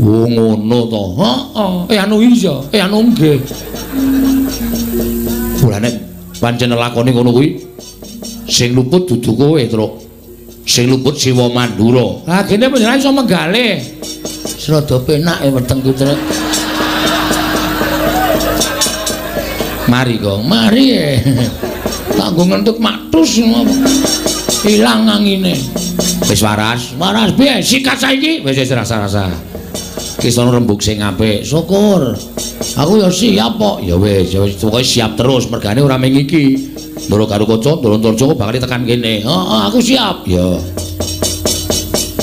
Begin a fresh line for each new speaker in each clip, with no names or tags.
Oh ngono to. Heeh. Anu iya, anu nggih. Ora nek pancen lakone ngono kuwi sing luput dudu kowe, Truk. Sing luput Siwa Mandura. Lah kene panjenengan iso menggalih. Serada penak e wetengku, Truk. Mari, Gong. Mari. Tak nggo ngentut maktus ngopo. Ilang angine. Wis waras. Waras piye? Sikat saiki. Wis wis rasa-rasa. Ki sono rembug sing apik. Syukur. Aku ya siap kok. Ya wis, ya wis pokoke siap terus mergane ora mung iki. Ndoro karo kaca, ndoro Antarja bakal tekan kene. Heeh, aku siap. Ya.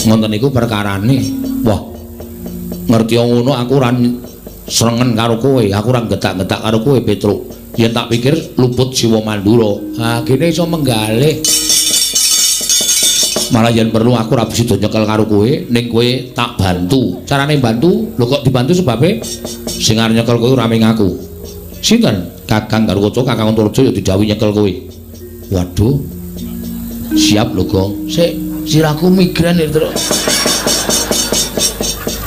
Ngoten niku perkarane. Wah. Ngerti ngono aku ora srengen karo kowe, aku ora getak-getak karo kowe, Petruk. Yen tak pikir luput Siwa Mandura. Ha, kene iso menggalih. Malah yen perlu aku ora bisa nyekel karo kowe, ning kowe tak bantu. Carane bantu? Lho kok dibantu sebabe sing arep nyekel kowe ora mung aku. Sinten? Kakang Garukaca, Kakang Antarja ya didhawuhi nyekel kowe. Waduh. Siap lho, Gong. Sik, sirahku migren iki, Truk.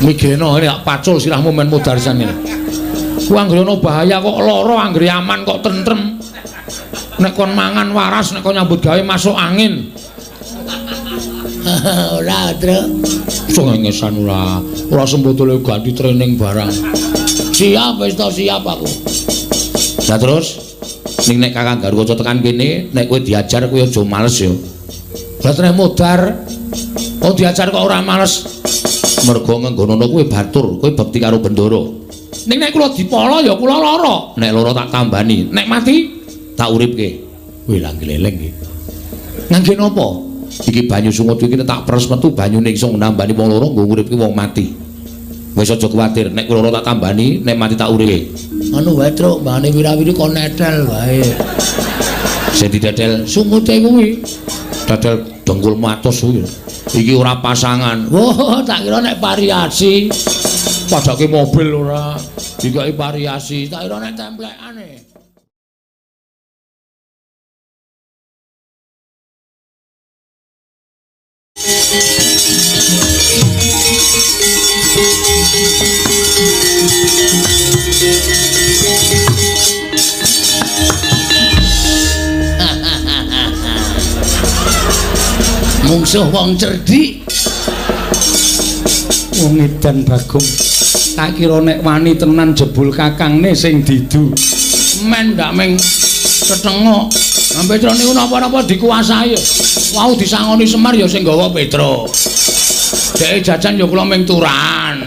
Migreno ini tak pacul sirahmu men modar sisan ngene. Ku anggere ana bahaya kok lara, anggere aman kok tentrem. Nek kon mangan waras, nek kon nyambut gawe masuk angin. Ora, Truk. Cengengesan ora. Ora sembotole ganti training barang. Siap wis to, siap aku. Lah terus ning nek Kakang Garukaca tekan kene, nek kowe diajar kowe aja males ya. Lah treh modar. Oh diajar kok ora males. Mergo ngenggonono kowe batur, kowe bekti karo Bendara. Ning nek kula dipala ya kula lara. Nek lara tak tambani, nek mati tak uripke. Wih lah gleleng iki. Ngangge napa? Iki banyu sungut iki tak peres metu banyune iso nambani wong loro nggo nguripke wong mati. Wis aja kuwatir, nek kula tak tambani, nek mati tak uripke. Anu wae, Truk, mbane wirawiri kon netel wae. Sing didedel sungute kuwi. Dedel dengkul matos kuwi. Iki ora pasangan. Wah, tak kira nek variasi. Padake mobil ora. Dikai variasi, tak kira nek templekane. Mungsuh wong cerdik.
Wong edan Bagong. Tak kira nek wani tenan jebul kakangne sing didu.
Men ndak ming tetengok. Petro niku napa-napa dikuasai. Wau disangoni Semar ya sing gawa Petro. Dheke jajan ya kula ming turan.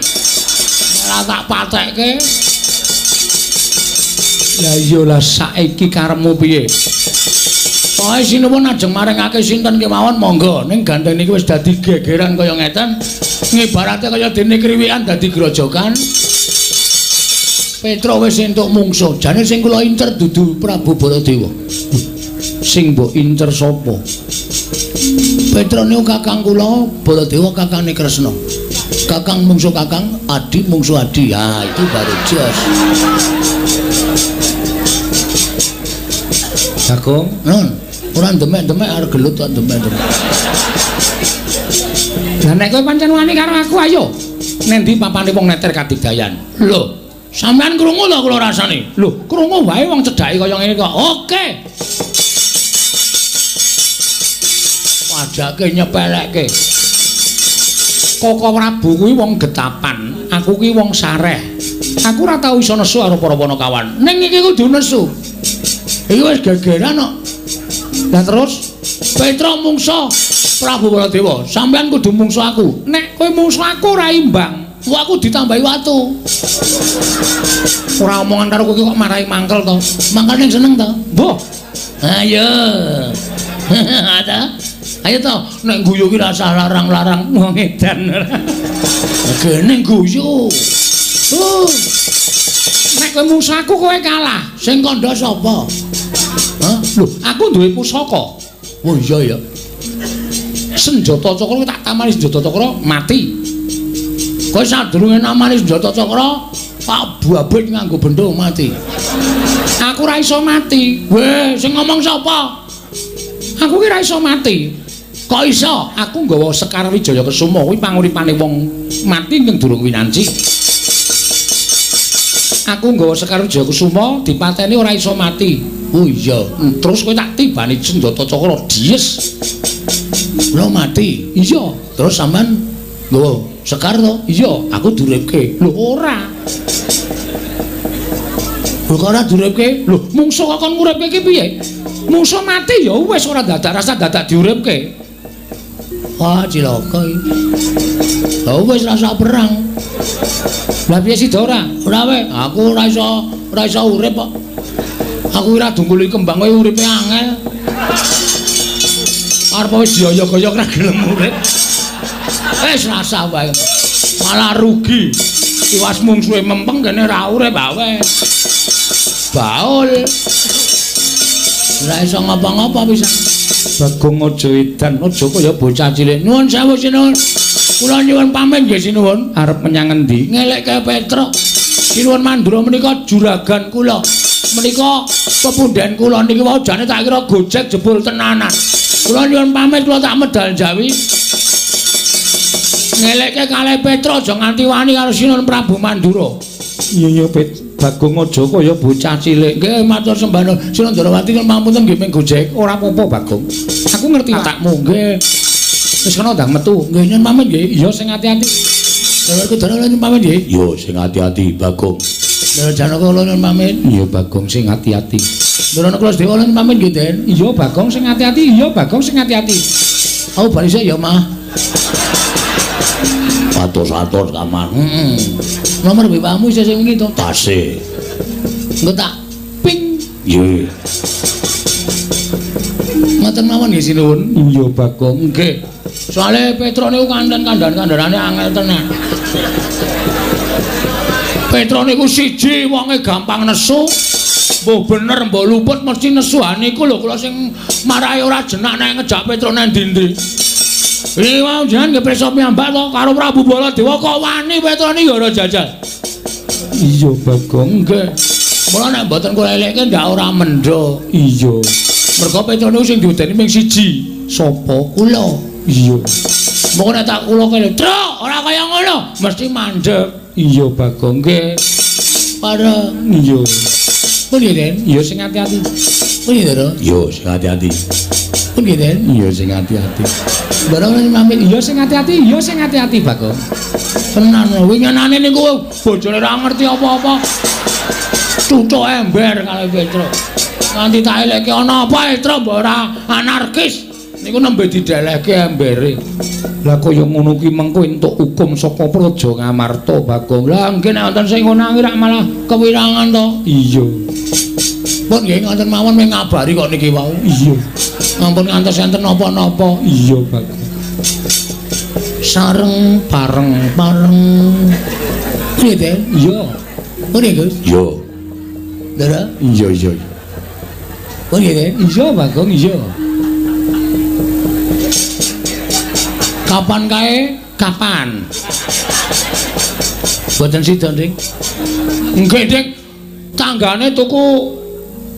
Ora tak patekke.
Lah iya lah saiki karepmu piye?
Pokoke sinuwun ajeng maringake sinten kemawon monggo. Ning gandeng niki wis dadi gegeran kaya ngeten. Ngibarate kaya dene kriwikan dadi grojogan. Petro wis entuk mungsuh. Jane sing kula incer dudu Prabu Baladewa.
Sing mbok incer sapa?
Petro niku kakang kula, Baladewa kakangne Kresna. Kakang mungsuh kakang, adi mungsuh adi. Ha, itu baru jos.
Bagong,
nun, ora demek-demek arep gelut kok demek-demek.
Lah nek kowe pancen wani karo aku ayo. Nendi papane wong neter kadigdayan?
Lho, sampean krungu to kula rasane?
Lho, krungu wae wong cedhake kaya ngene kok.
Oke. Wajake nyepelekke.
Koko Prabu kuwi wong getapan, aku kuwi wong sareh. Aku ora tau iso nesu karo para panakawan.
Ning iki kudu nesu. Iki wis gegeran kok.
Lah terus
Petro mungsuh Prabu Baladewa, sampean kudu mungsuh aku.
Nek kowe mungsuh aku ora imbang.
Wah, aku ditambahi watu.
Ora omongan karo kowe kok marahi mangkel to.
Mangkel ning seneng to?
Mbah.
Ayo. Ada. Ayo to, nek guyu ki rasah larang-larang
wong edan.
Gene guyu.
Nek kowe mungsuh aku kowe kalah.
Sing kandha sapa?
Hah? Lho, aku duwe pusaka.
Oh iya ya.
Senjata cakra tak tamani senjata cakra mati.
Kowe sadurunge namani senjata cakra, tak babit nganggo bendho mati.
Aku ora iso mati.
Weh, sing ngomong sapa?
Aku ki ora iso mati.
Kok iso?
Aku nggawa Sekar Wijaya Kesuma kuwi panguripane wong Mati ning durung winanci. Aku nggawa Sekar Wijayakusuma dipateni ora iso mati. Oh iya, terus kowe tak tibani senjata cakra dies. Lho mati. Iya, terus sampean nggawa Sekar to? Iya, aku duripke. Lho ora. Lho kok ora duripke? Lho mungsuh kok kon nguripke iki piye? Mungsuh mati ya wis ora dadak rasa dadak diuripke. Wah, cilaka iki. Lah wis rasa perang. Lah piye sida ora? Ora wae, aku ora iso urip kok. Aku ora dungkuli kembang kowe uripe angel. Arep wis dioyok-oyok ora gelem urip. Wis rasa wae. Malah rugi. Tiwas mungsuhe mempeng kene ora urip wae. Baul. Ora iso ngapa-ngapa pisan. Bagong aja edan, aja kaya bocah cilik. Nuwun sewu sinuwun. Kula nyuwun pamit nggih sinuwun. Arep menyang endi? Ngelekke Petruk. Sinuwun Mandura menika juragan kula. Menika pepundhen kula niki wau jane tak kira gojek jebul tenanan. Kula nyuwun pamit kula tak medal Jawi. Ngelekke kalih Petruk aja nganti wani karo Sinuwun Prabu Mandura. Iya iya Bagong aja kaya bocah cilik. Nggih matur sembah nuwun. Sinuwun Ndrawati nyuwun pamunten nggih ming gojek. Ora apa-apa Bagong. Aku ngerti watakmu nggih. Wis kono ndang metu. Nggih nyuwun pamit nggih. Iya sing ati-ati. Lha kula nyuwun pamit nggih.
Iya sing ati-ati Bagong.
Lha Janaka kula nyuwun pamit. Iya Bagong sing ati-ati. Ndorana kula sedhewa nyuwun pamit nggih, Den. Iya Bagong sing ati-ati. Iya Bagong sing ati-ati. Aku bali sik ya, Mah.
Atos-atos kamar.
Heeh. Nomor WA-mu isih sing wingi to?
Tasih.
Engko tak ping.
Nggih.
Ngoten mawon nggih sinuwun. Iya Bagong. Nggih. Soale Petruk niku kandan-kandan-kandhanane angel tenan. Petruk niku siji wonge gampang nesu. Mbuh bener mbuh luput mesti nesu. Ha niku lho kula sing marahi ora jenak nek ngejak Petruk nang ndi-ndi. Iki wau jenengan nggih pirsa piyambak to karo Prabu Baladewa kok wani Petruk niki ora jajal. Iya Bagong nggih. Mula nek mboten kula elekke ndak ora mendho. Iya. Mergo Petruk niku sing diwedeni ming siji. Sapa? Kula. Iya. Moko nek tak kula kene, "Truk, ora kaya ngono." Mesti mandeg. Iya Bagong nggih. Para iya. Pun nggih, Den. Iya sing ati-ati. Pun nggih, Ndara.
Iya sing ati-ati.
Pun nggih, Den. Iya sing ati-ati. Ndara nyuwun pamit. Iya sing ati-ati, iya sing ati-ati Bagong. Tenan winginane niku bojone ora ngerti apa-apa. Cucuk ember karo Petruk. Nganti tak elekke ana apa Petruk mbok ora anarkis. Niku nembe didelehke embere. Lah kaya ngono ki mengko entuk hukum saka Praja Ngamarta Bagong. Lah nggih nek wonten sing ngono rak malah kewirangan to. Iya. Pun nggih ngoten mawon mung ngabari kok niki wau. Iya. Ampun ngantos enten napa-napa. Iya Bagong. Sareng pareng pareng. Piye, Den? Iya. Pun nggih, Gus.
Iya.
Ndara?
Iya iya.
Pun nggih, Den? Iya Bagong, iya. Kapan kae? Kapan? Mboten sida, Dik. Nggih, Dik. Tanggane tuku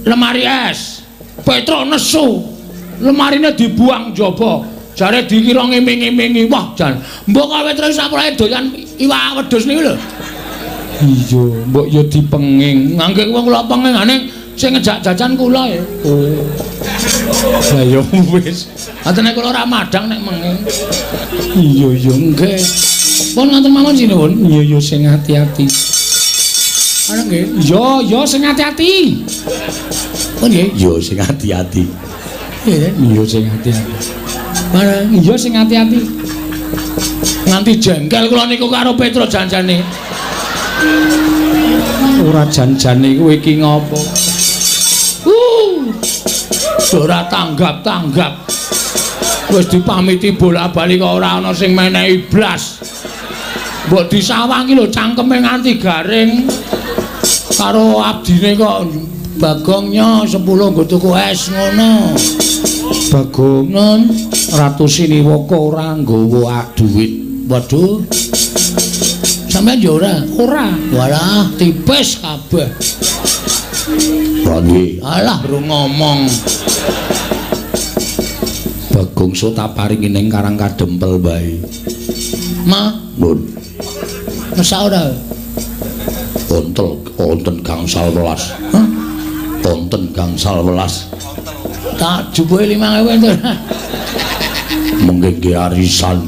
lemari es. Petruk nesu. Lemarine dibuang njaba. Jare dikira ngiming-imingi. Wah, jan. Mbok kok Petruk sampurae doyan iwak wedhus niku lho. Iya, mbok ya dipenging. Ngangge wong kula pengingane sing ngejak jajan kula ya. Oh. Lah ya wis. Atene kula ora madhang nek menging. Iya iya nggih. Pun ngoten mawon sinuwun. Iya iya sing ati-ati. Ana nggih. Iya iya sing ati-ati. Pun nggih.
Iya sing ati-ati.
Iya iya sing ati-ati. Barang iya sing ati-ati. Nganti jengkel kula niku karo Petruk janjane. Ora janjane kowe iki ngopo? Ora tanggap-tanggap. Wis dipamiti bola-bali kok ora ana sing menehi blas. Mbok disawangi lho cangkeme nganti garing. Karo abdine kok Bagongnya 10 nggo tuku es ngono. Bagong non Ratu Siniwaka ora nggawa dhuwit. Waduh. Sampeyan yo ora? Ora. Walah, tipis kabeh.
Ora duwe.
Alah, ro ngomong.
Bagong so tak paringi ning Karang Kadempel wae.
Ma,
Nun.
Mesak ora?
Ontel, wonten gangsal welas.
Hah?
Wonten gangsal welas.
Tak jupuke 5.000 enten.
Mengke nggih arisan.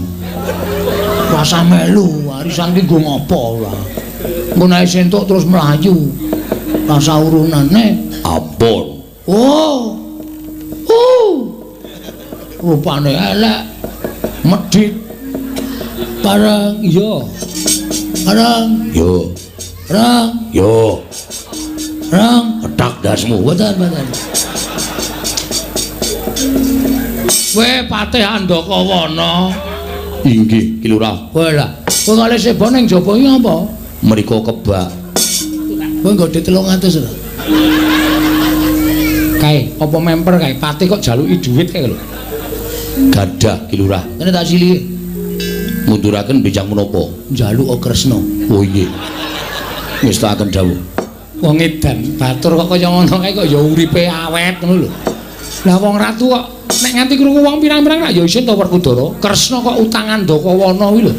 Rasa melu, arisan ki nggo ngopo ora? Engko nek entuk terus mlayu. Rasa urunane
ampun.
Oh. Oh. Rupane elek. Medhit. Bareng iya. Bareng
yo.
Bareng
yo.
Bareng
petak dasmu.
Mboten, mboten. Kowe Patih Andakawana.
Inggih, Ki Lurah.
Kowe lah. Kowe kali sebo ning jaba iki apa?
Mriko kebak.
Kowe nggo 300 lho. Kae, apa memper kae? Patih kok jaluki dhuwit kae lho.
Gadah, Ki Lurah.
Kene tak silihi.
Munduraken bijang menapa?
Njaluk Kresna.
Oh inggih. Ngestakaken dawuh.
Wong edan batur kok kaya ngono kae kok ya uripe awet ngono lho. Lah wong ratu kok nek nganti krungu wong pirang-pirang lak ya isin to Werkudara. Kresna kok utang Andakawana kuwi lho.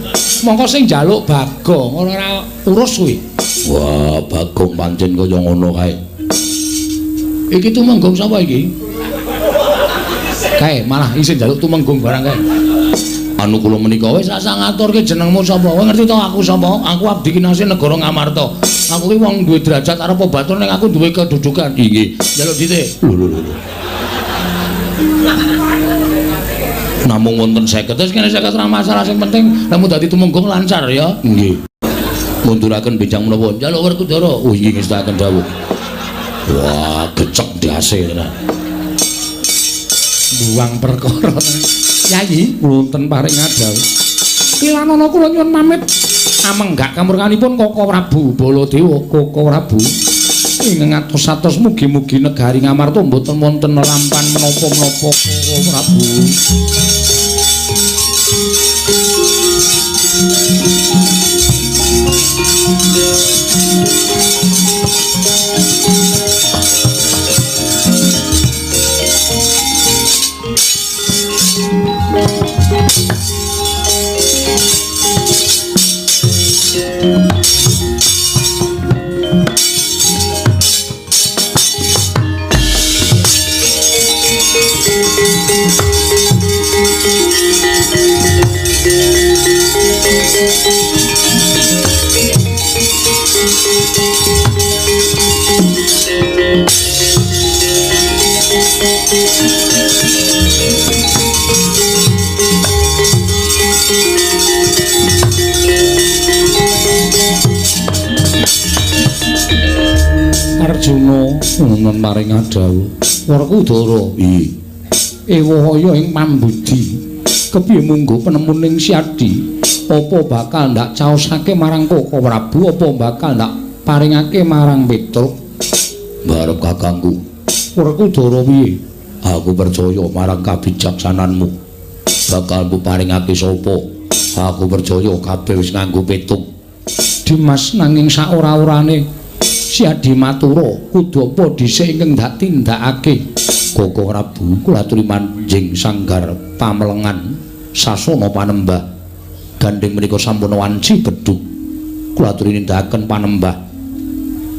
Mongko sing njaluk Bagong ora urus kuwi.
Wah, Bagong pancen kaya ngono kae.
Iki tumenggung sapa iki? Kae malah isin njaluk tumenggung barang kae.
Anu kula menika
wis rasa ngaturke jenengmu sapa? Kowe ngerti to aku sapa? Aku abdi kinasih negara Ngamarta. Aku ki wong duwe derajat arep batur ning aku duwe kedudukan.
Inggih.
Njaluk dhite.
Lho lho lho. Namung wonten 50.
Wis kene 50 ora masalah, sing penting lemu dadi tumenggung lancar ya.
Nggih. Munduraken bijang menapa?
Njaluk Werkudara.
Oh inggih ngestakaken dawuh. Wah, gecek ndase tenan.
Buang perkara. Yayi, wonten paring dawuh. Kilanana kula nyuwun pamit. Amenggak kamurkanipun Koko Prabu Baladewa, Koko Prabu. Ing ngatos-atos mugi-mugi negari Ngamarta mboten wonten lampan menapa-menapa Koko Prabu. Arjuna wonten paring dawuh. Werkudara,
i
ewahaya ing pambudi. Kepiye munggo penemuning Siadi? Apa bakal ndak caosake marang Koko Prabu apa bakal ndak paringake marang Petruk?
Barep kakangku.
Werkudara piye?
Aku percaya marang kabijaksananmu. Bakal mbok paringake sapa? Aku percaya kabeh wis nganggo petung.
Dimas nanging saora-orane Siadi matura kudu apa dhisik ingkang ndak tindakake.
Koko Prabu kula aturi manjing sanggar pamelengan sasana panembah. Gandeng menika sampun wanci bedhug. Kula aturi nindakaken panembah.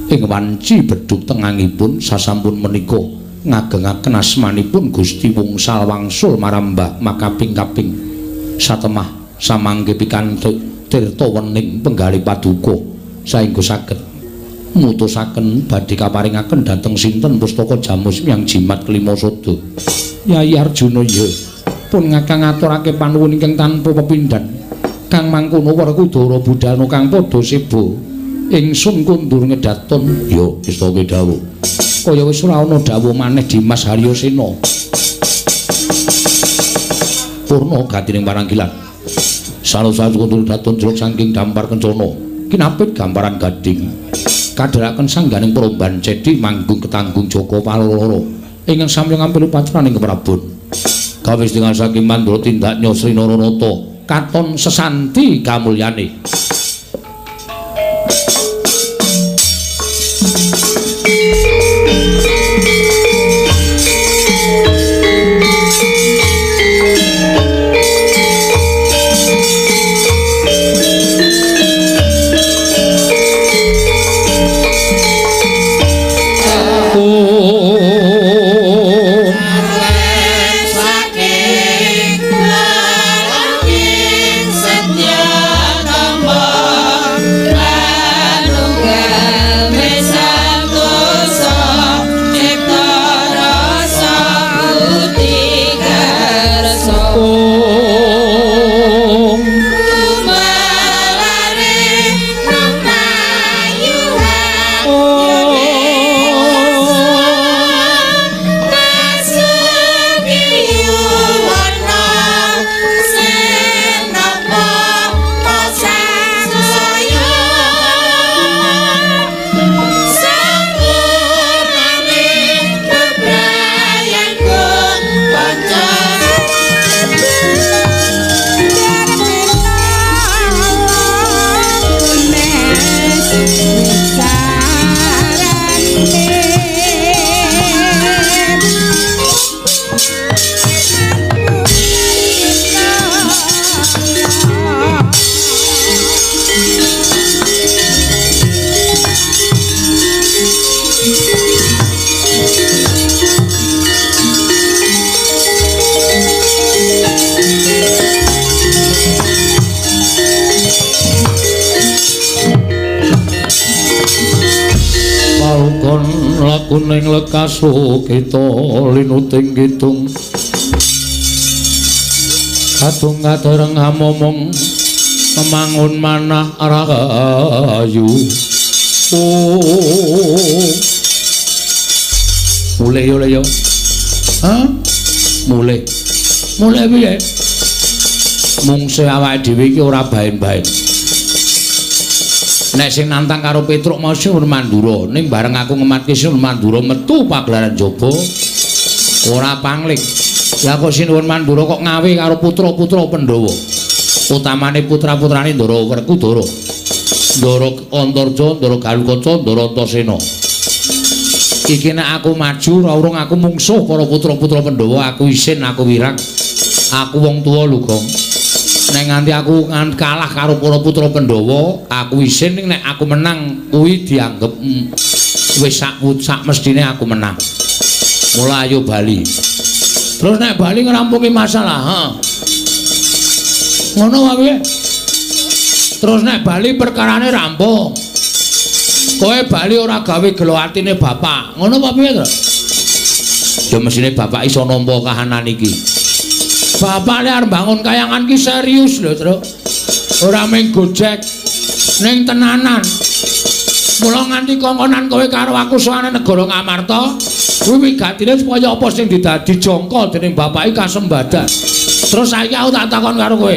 Ing wanci bedhug tengangipun sasampun menika ngagengaken asmanipun Gusti Wungsal wangsul marambah makaping-kaping. Satemah samangke pikantuk tirta wening penggalih paduka saengga saged mutusaken badhe kaparingaken dhateng sinten pustaka jamus yang jimat kelima sada.
Yayi Arjuna ya pun ngakang ngaturake panuwun ingkang tanpa pepindhan. Kang mangkono Werkudara budalna kang padha seba. Ingsun kundur ngedaton.
Ya ngestake dawuh.
Kaya wis ora ana dawuh maneh Dimas Haryosena.
Purna gatining paranggilan. Salusa kundur daton jeluk saking dampar kencana. Kinapit gamparan gading. Kadheraken sangganing peromban cedhi manggung ketanggung Joko Paloro
ingkang samya ngampil upacaraning keprabon.
Kawis dengan saking mandra tindaknya Sri Naranata katon sesanti kamulyane. lakon lakuning lekas kita linuting kidung kadung kadereng amomong memangun manah rahayu. Oh mulih yo le yo. Hah? Mulih. Mulih piye? Mungsuh awake dhewe iki ora baen-baen. Nek sing nantang karo Petruk mau Sinuwun Mandura, ning bareng aku ngematke Sinuwun Mandura metu pagelaran jaba ora pangling. Lah kok Sinuwun Mandura kok ngawe karo putra-putra Pandhawa. Utamane putra-putrane Ndara Werkudara, Ndara Antarja, Ndara Galukaca, Ndara Antasena. Iki nek aku maju ora urung aku mungsuh para putra-putra Pandhawa, aku isin, aku wirang. Aku wong tuwa lho, Gong. Nek nganti aku kalah karo para putra Pandhawa, aku isin, ning nek aku menang kuwi dianggep wis sak mestine aku menang. Mula ayo bali. Terus nek bali ngrampungi masalah, heeh. Ngono wae piye? Terus nek bali perkarane rampung. Kowe bali ora gawe gelo atine bapak. Ngono apa piye to? Ya mesine bapak iso nampa kahanan iki. Bapak lek arep bangun kayangan ki serius lho, Truk. Ora mung gojek ning tenanan. Mula nganti kongkonan kowe karo aku sowane negara Ngamarta, kuwi wigatine supaya apa sing didadi jangka dening bapak iki kasembadan. Terus saiki aku tak takon karo kowe.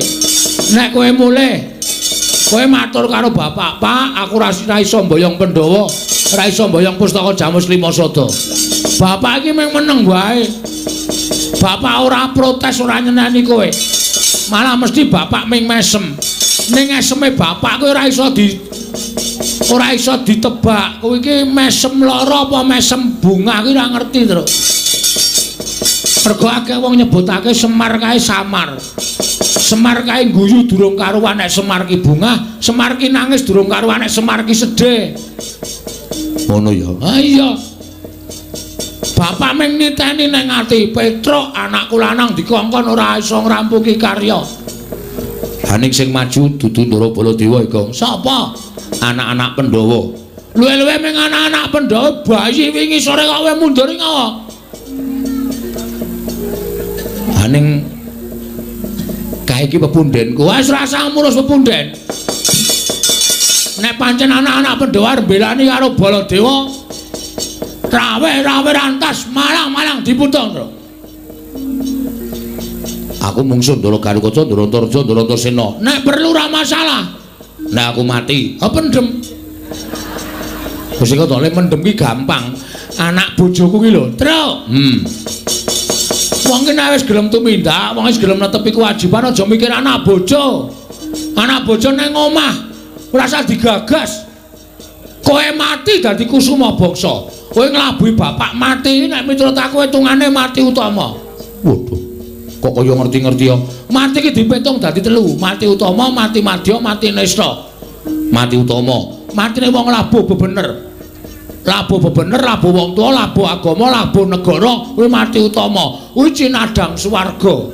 Nek kowe mulih, kowe matur karo bapak, "Pak, aku ora iso mboyong Pandhawa, ora iso mboyong pustaka Jamus Lima Sada." Bapak iki mung meneng wae. Bapak ora protes, ora nyeneni kowe. Malah mesti bapak ming mesem. Ning eseme bapak kowe ora iso ditebak. Kowe iki mesem lara apa mesem bunga kuwi ora ngerti, Truk. Mergo akeh wong nyebutake Semar kae samar. Semar kae guyu durung karuan nek Semar ki bungah, Semar ki nangis durung karuan nek Semar ki sedih. Ngono ya. Ha iya. Bapak ming niteni nang ati, Petruk anakku lanang dikongkon ora iso ngrampungi karya. Ha ning sing maju dudu Ndara Baladewa, Gong. Sapa? Anak-anak Pandhawa. Luwe-luwe ming anak-anak Pandhawa bayi wingi sore kok kowe mundur ngawa. Ha ning kae iki pepundhenku. Wis ora usah ngurus pepunden. Nek pancen anak-anak Pandhawa arep mbelani karo Baladewa, rawe-rawe rantas malang-malang diputung, Bro. Aku mungsuh Ndara Garukaca, Ndara Antarja, Ndara Antasena. Nek perlu ora masalah. Nek aku mati, ha pendem. Wis kok le mendem ki gampang. Anak bojoku ki lho, Truk. Wong ki nek wis gelem tumindak, wong wis gelem netepi kewajiban aja mikir anak bojo. Anak bojo nang omah ora usah digagas. Kowe mati dadi kusuma bangsa. Kowe nglabuhi bapak mati nek miturut aku hitungane mati utama. Waduh. Kok kaya ngerti-ngerti ya. Mati ki dipitung dadi telu, mati utama, mati madya, mati nista. Mati utama, matine wong labuh bebener. Labuh bebener, labuh wong tuwa, labuh agama, labuh negara, kuwi mati utama. Kuwi cinadhang swarga.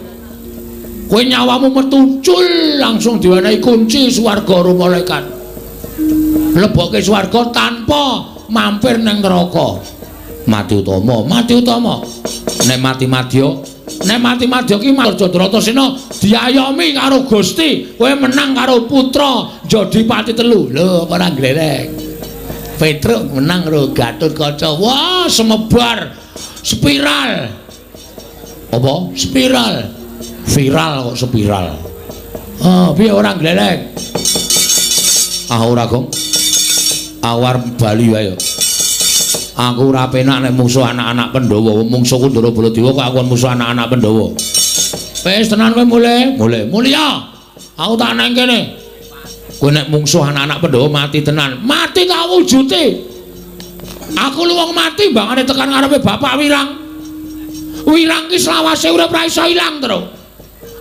Kowe nyawamu metu cul langsung diwenehi kunci swarga karo malaikat. Lebokke swarga tanpa mampir ning neraka. Mati utama, mati utama. Nek mati madya, nek mati madya ki Arjuna diayomi karo Gusti, kowe menang karo putra Jodipati telu. Lho, apa ora glereng. Petruk menang karo Gatotkaca. Wah, semebar spiral. Apa? Spiral. Viral kok spiral. Ah, piye ora glereng? Ah ora, Gong. Awar bali wae. Aku ora penak nek mungsuh anak-anak Pandhawa. Mungsuhku Ndara Baladewa kok aku mungsuh anak-anak Pandhawa. Wis tenan kowe mulih. Mulih. Mulya. Aku tak nang kene. Kowe nek mungsuh anak-anak Pandhawa mati tenan. Mati tak wujude. Aku lu wong mati mbangane tekan ngarepe Bapak Wirang. Wirang ki selawase urip ora iso ilang, Truk.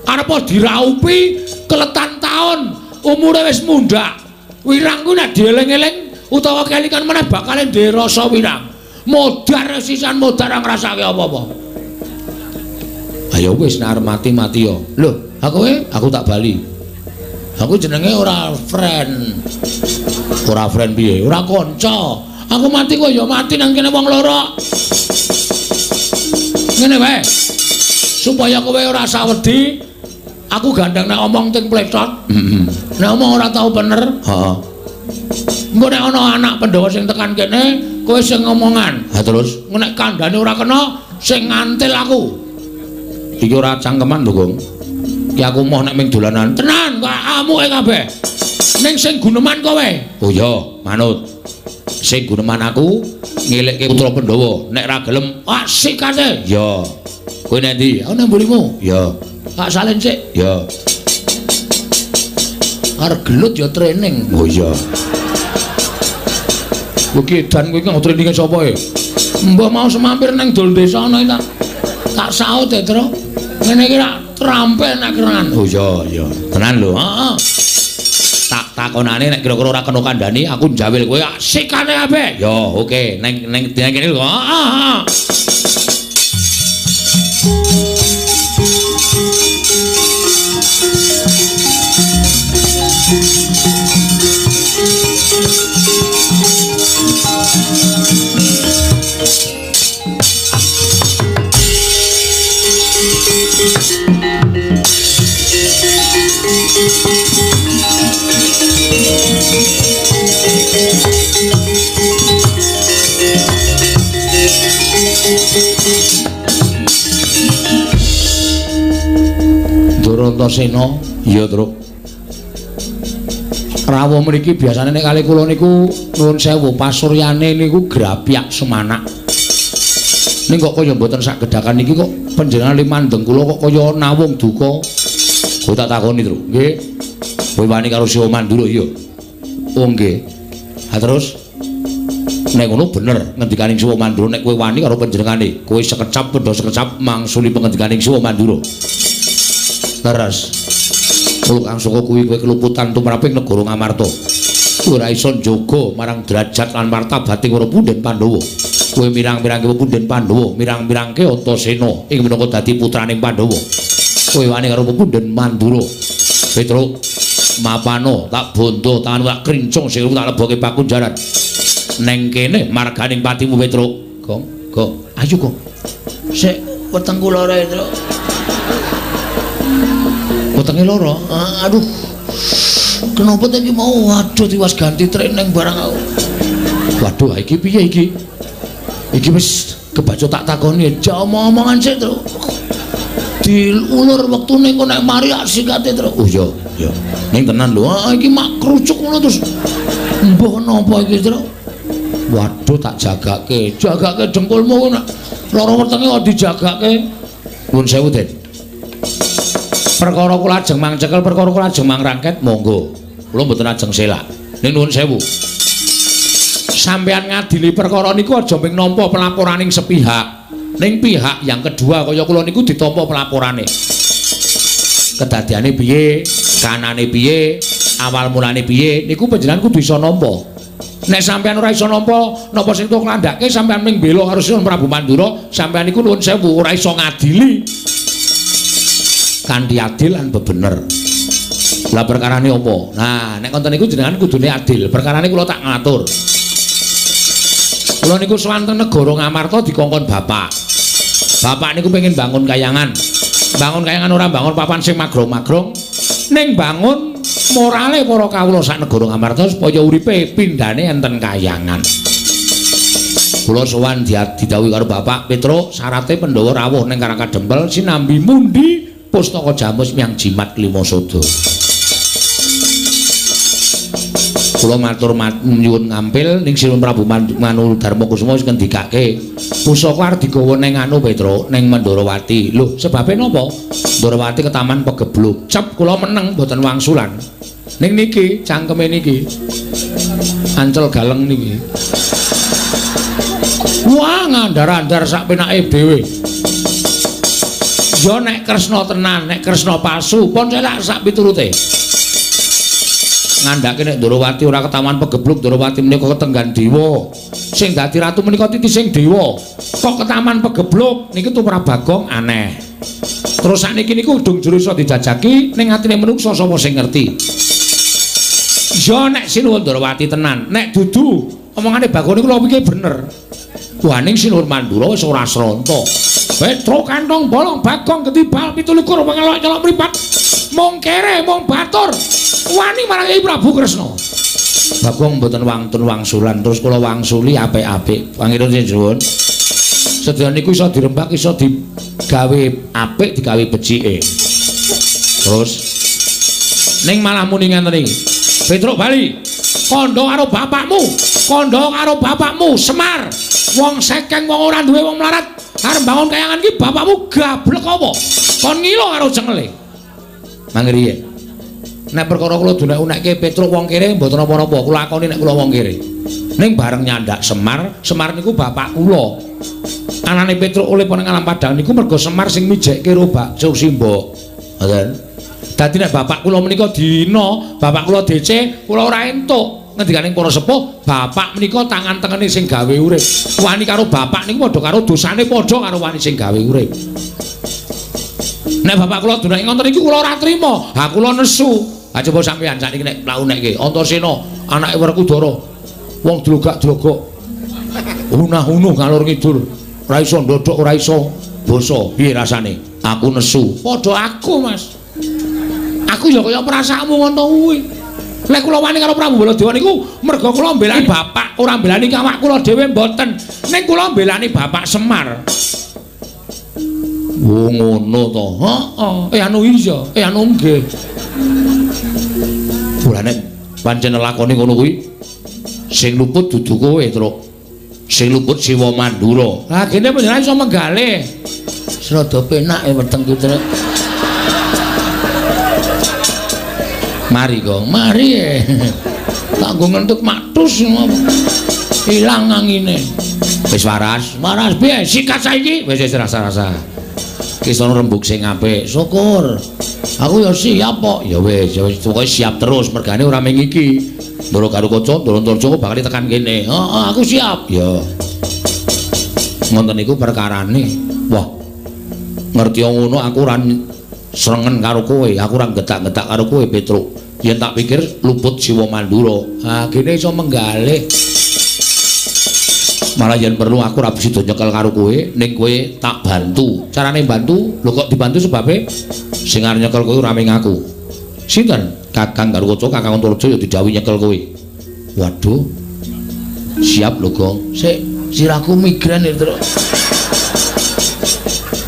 Arep diraupi keletan taun, umure wis mundhak. Wirang ku nek dieling-eling utawa kelingan meneh bakale ndek rasa wirang. Modar sisan modar ngrasake apa-apa. Ayo wis nek arep mati-mati yo. Lho, aku tak bali. Aku jenenge ora friend. Ora friend piye? Ora kanca.
Aku mati kowe ya mati nang kene wong loro. Ngene wae. Supaya kowe ora sawedi, aku gandeng nek omong ting plecot. Heeh. Nek omong ora tau bener. Heeh. Engko nek ana anak Pandhawa sing tekan kene, kowe sing ngomongan. Ha terus nek kandhane ora kena, sing ngantil aku. Iki ora cangkeman lho, Gong. Ki aku moh nek ming dolanan. Tenan, kok amuke kabeh. Ning sing guneman kowe. Oh iya, manut. Sing guneman aku ngelekke putra Pandhawa. Nek ra gelem, asikate. Ya. Kowe nek ndi? Aku nang mburimu. Ya. Tak salin sik. Ya. Arep gelut ya training. Oh iya. Kowe ki edan kowe iki nggo traininge sapa e? Mbah mau semampir nang dol desa ana iki tak saut e, Tru. Ngene iki rak trampil nek kerengan. Oh iya, iya. Tenan lho. Heeh. Tak takonane nek kira-kira ora kena kandhani aku njawil kowe sikane kabeh. Ya, oke. Neng neng kene lho. Heeh. Durantasena, iya, Truk. Rawuh mriki biasane nek kali kula niku nuwun sewu pasuryane niku grapyak semanak. Ning kok kaya mboten sak gedhakan niki kok panjenengan limandeng kula kok kaya nawung duka. Kowe tak takoni, Truk. Nggih. Kowe wani karo Siwa Mandura iya. Oh nggih. Ha terus nek ngono bener ngendikaning Siwa Mandura nek kowe wani karo panjenengane, kowe sekecap pendha sekecap mangsuli pengendikaning Siwa Mandura. Leres. Kula Kang Saka kuwi kowe keluputan tumraping negara Ngamarta. Kowe ora iso njaga marang derajat lan martabating para punden Pandhawa. Kowe mirang-mirangke punden Pandhawa, mirang-mirangke Antasena ing minangka dadi putraning Pandhawa. Kowe wani karo punden Mandura. Petruk, mapano tak bondo tangan tak krincung sing tak leboke pakunjaran. Neng kene marganing patimu Petruk. Gong, gong. Ayo, Gong. Sik wetengku lara, Petruk. Wetenge lara. Aduh. Kenapa ta iki mau? Waduh, tiwas ganti training barang aku. Waduh, iki piye iki? Iki wis kebaca tak takoni, aja omong-omongan sik, Truk. Diulur wektune engko nek mari sikate, Truk. Oh iya, iya. Ning tenan lho, iki mak kerucuk ngono terus. Mbah napa iki, Truk? Waduh, tak jagake. Jagake dengkulmu nek lara wetenge kok dijagake. Nuwun sewu, Den. Perkara kula ajeng mang cekel, perkara kula ajeng mang rangket, monggo. Kula mboten ajeng selak. Ning nuwun sewu. Sampeyan ngadili perkara niku aja mung nampa pelaporaning sepihak. Ning pihak yang kedua kaya kula niku ditampa pelaporane. Kedadiane piye, kanane piye, awal mulane piye, niku panjenengan kudu iso nampa. Nek sampeyan ora iso nampa, napa sing tok nglandhake sampeyan ming bela karo Sinuwun Prabu Mandura, sampeyan niku nuwun sewu ora iso ngadili. Kanthi adil lan bebener. Lah perkarane apa? Nah, nek konten niku jenengan kudune adil. Perkarane kula tak ngatur. Kula niku sowan teng negara Ngamarta dikongkon bapak. Bapak niku pengen bangun kayangan. Bangun kayangan ora bangun papan sing magrong-magrong, ning bangun morale para kawula sak negara Ngamarta supaya uripe pindhane enten kayangan. Kula sowan didhawuhi karo bapak Petruk, syarate Pandhawa rawuh ning Karang Kadempel sinambi mundi pustaka jamus miang jimat klima sada. Kula matur nyuwun ngampil ning Sinuwun Prabu Manu Darma Kusuma wis ngendikake pusaka arep digawa ning anu Petruk ning Mandrawati. Lho, sebabe napa? Mandrawati ketaman pegebluk. Cep kula meneng mboten wangsulan. Ning niki cangkeme niki. Ancel galeng niki. Wah, ngandar-andar sak penake dhewe. Ya nek Kresna tenan, nek Kresna palsu, pun selak sak piturute. Ngandhake nek Ndrawati ora ketaman pegebluk, Ndrawati menika ketenggan dewa. Sing dadi ratu menika titising dewa. Kok ketaman pegebluk niki tumrap Bagong aneh. Terus sakniki niku dung jero iso dijajaki ning atine menungsa sapa sing ngerti. Ya nek Sinuwun Ndrawati tenan, nek dudu
Omongane Bagong niku kula pikir bener. Waning Sinur Mandura wis ora sronta. Petruk kantong bolong Bagong ketibal 27 pengelok nyelok mripat. Mung kere mung batur. Wani marang Kyai Prabu Kresna. Bagong mboten wantun wangsulan terus kula wangsuli apik-apik. Pangeran suwun. Sedaya niku iso dirembak, iso digawe apik, digawe becike. Terus ning malah muni ngenten iki. Petruk bali. Kandha karo bapakmu, kandha karo bapakmu Semar. Wong sekeng wong ora duwe wong melarat arep bangun kayangan iki bapakmu gablek apa? Kon ngilo karo cengele. Mangriye. Nek perkara kula dunek-unekke Petruk wong kere mboten napa-napa, kula lakoni nek kula wong kere. Ning bareng nyandak Semar, Semar niku bapak kula. Anane Petruk oleh nang alam padang niku mergo Semar sing mijekke karo Bakso Simbok. Ngoten. Dadi nek bapak kula menika dina, bapak kula DC, kula ora entuk. Ngendikaning para sepuh, bapak menika tangan tengene sing gawe urip. Wani karo bapak niku padha karo dosane padha karo wani sing gawe urip. Nek bapak kula dunake ngoten niku kula ora trima. Ha kula nesu. Ha coba sampeyan sakniki nek mlaku-nekke Antasena anake Werkudara. Wong dlogak-dlogok. Unah-unuh ngalor ngidul. Ora iso ndodhok, ora iso basa. Piye rasane? Aku nesu. Padha aku, Mas. Aku ya kaya perasaanmu ngono kuwi. Lek kula wani karo Prabu Baladewa niku merga kula mbelani bapak, ora mbelani awak kula dhewe mboten. Ning kula mbelani bapak Semar. Oh ngono to. Heeh. Anu iya, anu nggih. Ora nek pancen lakone ngono kuwi sing luput dudu kowe, Truk. Sing luput Siwa Mandura. Lah kene panjenengan iso menggalih.
Serada penak e wetengku, Truk.
Mari, Gong. Mari. Tak nggo ngentut maktus ngopo. Ilang angine. Wis waras. Waras piye? Sikat saiki. Wis wis rasa-rasa. Ki sono rembug sing apik. Syukur. Aku ya siap kok. Ya wis, ya wis pokoke siap terus mergane ora mung iki. Ndoro karo kaca, ndoro Antarja bakal tekan kene. Heeh, aku siap. Ya. Ngoten niku perkarane. Wah. Ngerti ngono aku ora srengen karo kowe, aku ora getak-getak karo kowe, Petruk. Yen tak pikir luput Siwa Mandura. Ha, kene iso menggalih. Malah yen perlu aku ora bisa nyekel karo kowe, ning kowe tak bantu. Carane bantu? Lho kok dibantu sebabe sing arep nyekel kowe ora mung aku. Sinten? Kakang Garukaca, Kakang Antarja ya didhawuhi nyekel kowe. Waduh. Siap lho, Gong.
Sik, sirahku migrain ya, Truk.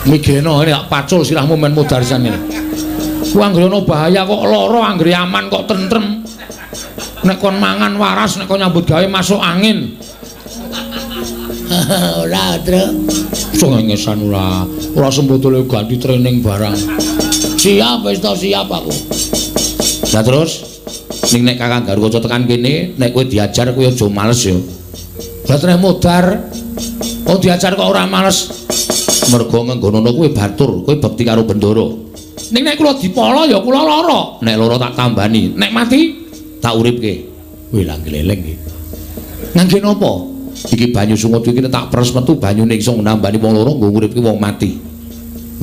Migreno ini tak pacul sirahmu men modar sisan ngene. Ku anggere ana bahaya kok lara, anggere aman kok tentrem. Nek kon mangan waras, nek kon nyambut gawe masuk angin.
Ora, Truk.
Cengengesan ora. Ora sembotole ganti training barang. Siap wis to, siap aku. Lah terus ning nek Kakang Garukaca tekan kene, nek kowe diajar kowe aja males ya. Lah terus modar. Oh diajar kok ora males. Mergo ngenggonono kowe batur, kowe bekti karo Bendara. Ning nek kula dipala ya kula lara. Nek lara tak tambani, nek mati tak uripke. Wih lah gleleng iki. Ngangge napa? Iki banyu sungut iki tak peres metu banyune iso nambani wong loro nggo nguripke wong mati.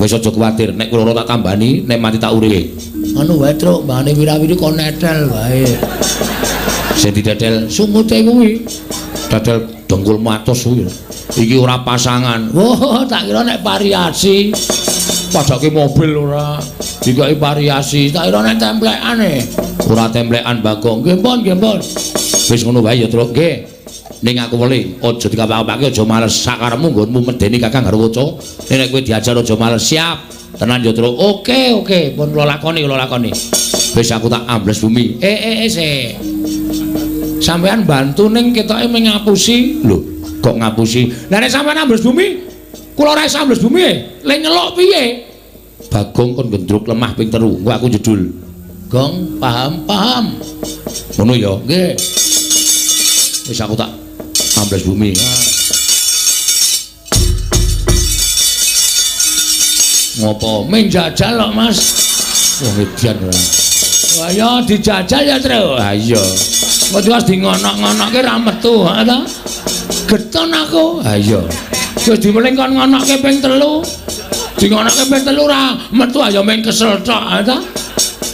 Wis aja kuwatir, nek kula lara tak tambani, nek mati tak uripke.
Anu wae, Truk, mbane wirawiri kon netel wae.
Sing didedel sungute kuwi. Dadel dengkul matos kuwi. Iki ora pasangan.
Wah, tak kira nek variasi.
Padake mobil ora. Dikai variasi.
Tak kira nek templekane.
Ora templekan, Bagong.
Nggih pun, nggih pun.
Wis ngono wae ya, Truk. Nggih. Ning aku weling, aja dikapake, aja males. Sakarepmu nggonmu medeni Kakang Garukaca. Nek kowe diajar aja males. Siap. Tenan ya, Truk.
Oke, oke, pun kula lakoni, kula lakoni.
Wis aku tak ambles bumi.
Sik. Sampeyan bantu ning ketoke mung ngapusi.
Lho, kok ngapusi?
Lah nek sampeyan ambles bumi, kula ora iso ambles bumi e. Le nyeluk piye?
Bagong kon gendruk lemah ping 3, engko aku jedul.
Gong, paham, paham.
Ngono ya?
Nggih.
Wis aku tak ambles bumi. Ngopo?
Ming jajal kok, Mas.
Wong edian ora.
Wah ya dijajal ya, Truk.
Ha iya.
Kok wis di ngonok-ngonokke ra metu, ha ta? Geton aku.
Ha iya.
Wis diweling kon ngonokke ping 3. Di ngonokke ping 3 ra metu ayo ming kesel tok, ha ta?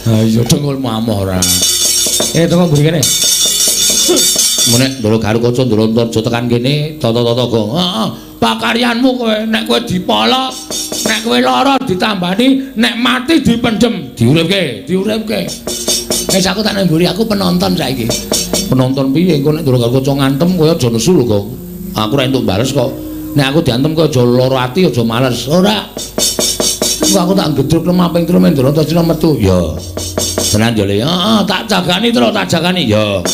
Ha iya dengkulmu amoh ora.
Teko mburi kene.
Nek Ndara Garukaca Ndara Antarja tekan kene tata-tata gong. Heeh, pakaryanmu kowe nek kowe dipolok, nek kowe lara ditambani, nek mati dipendhem, diuripke, diuripke. Wis aku tak nang mburi, aku penonton saiki. Penonton piye engko nek Ndara Garukaca ngantem kowe aja nesu lho, Gong. Aku ora entuk bales kok. Nek aku diantem kowe aja lara ati, aja males. Ora. Engko aku tak gedruk lemah ping 3 Ndara Antarja metu. Ya. Tenan yo Le. Heeh, tak jagani terus, tak jagani. Ya.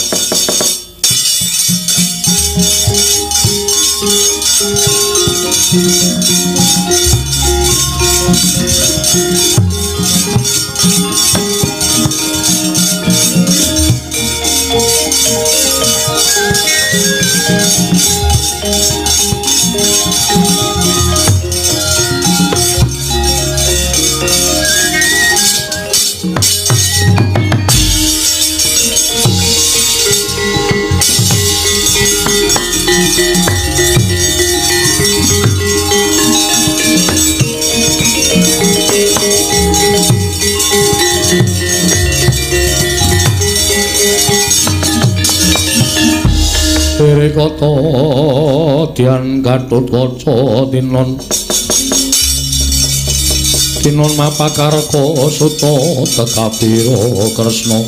Kata Dian Gatotkaca tinon tinon mapakarka suta tekabira Kresna.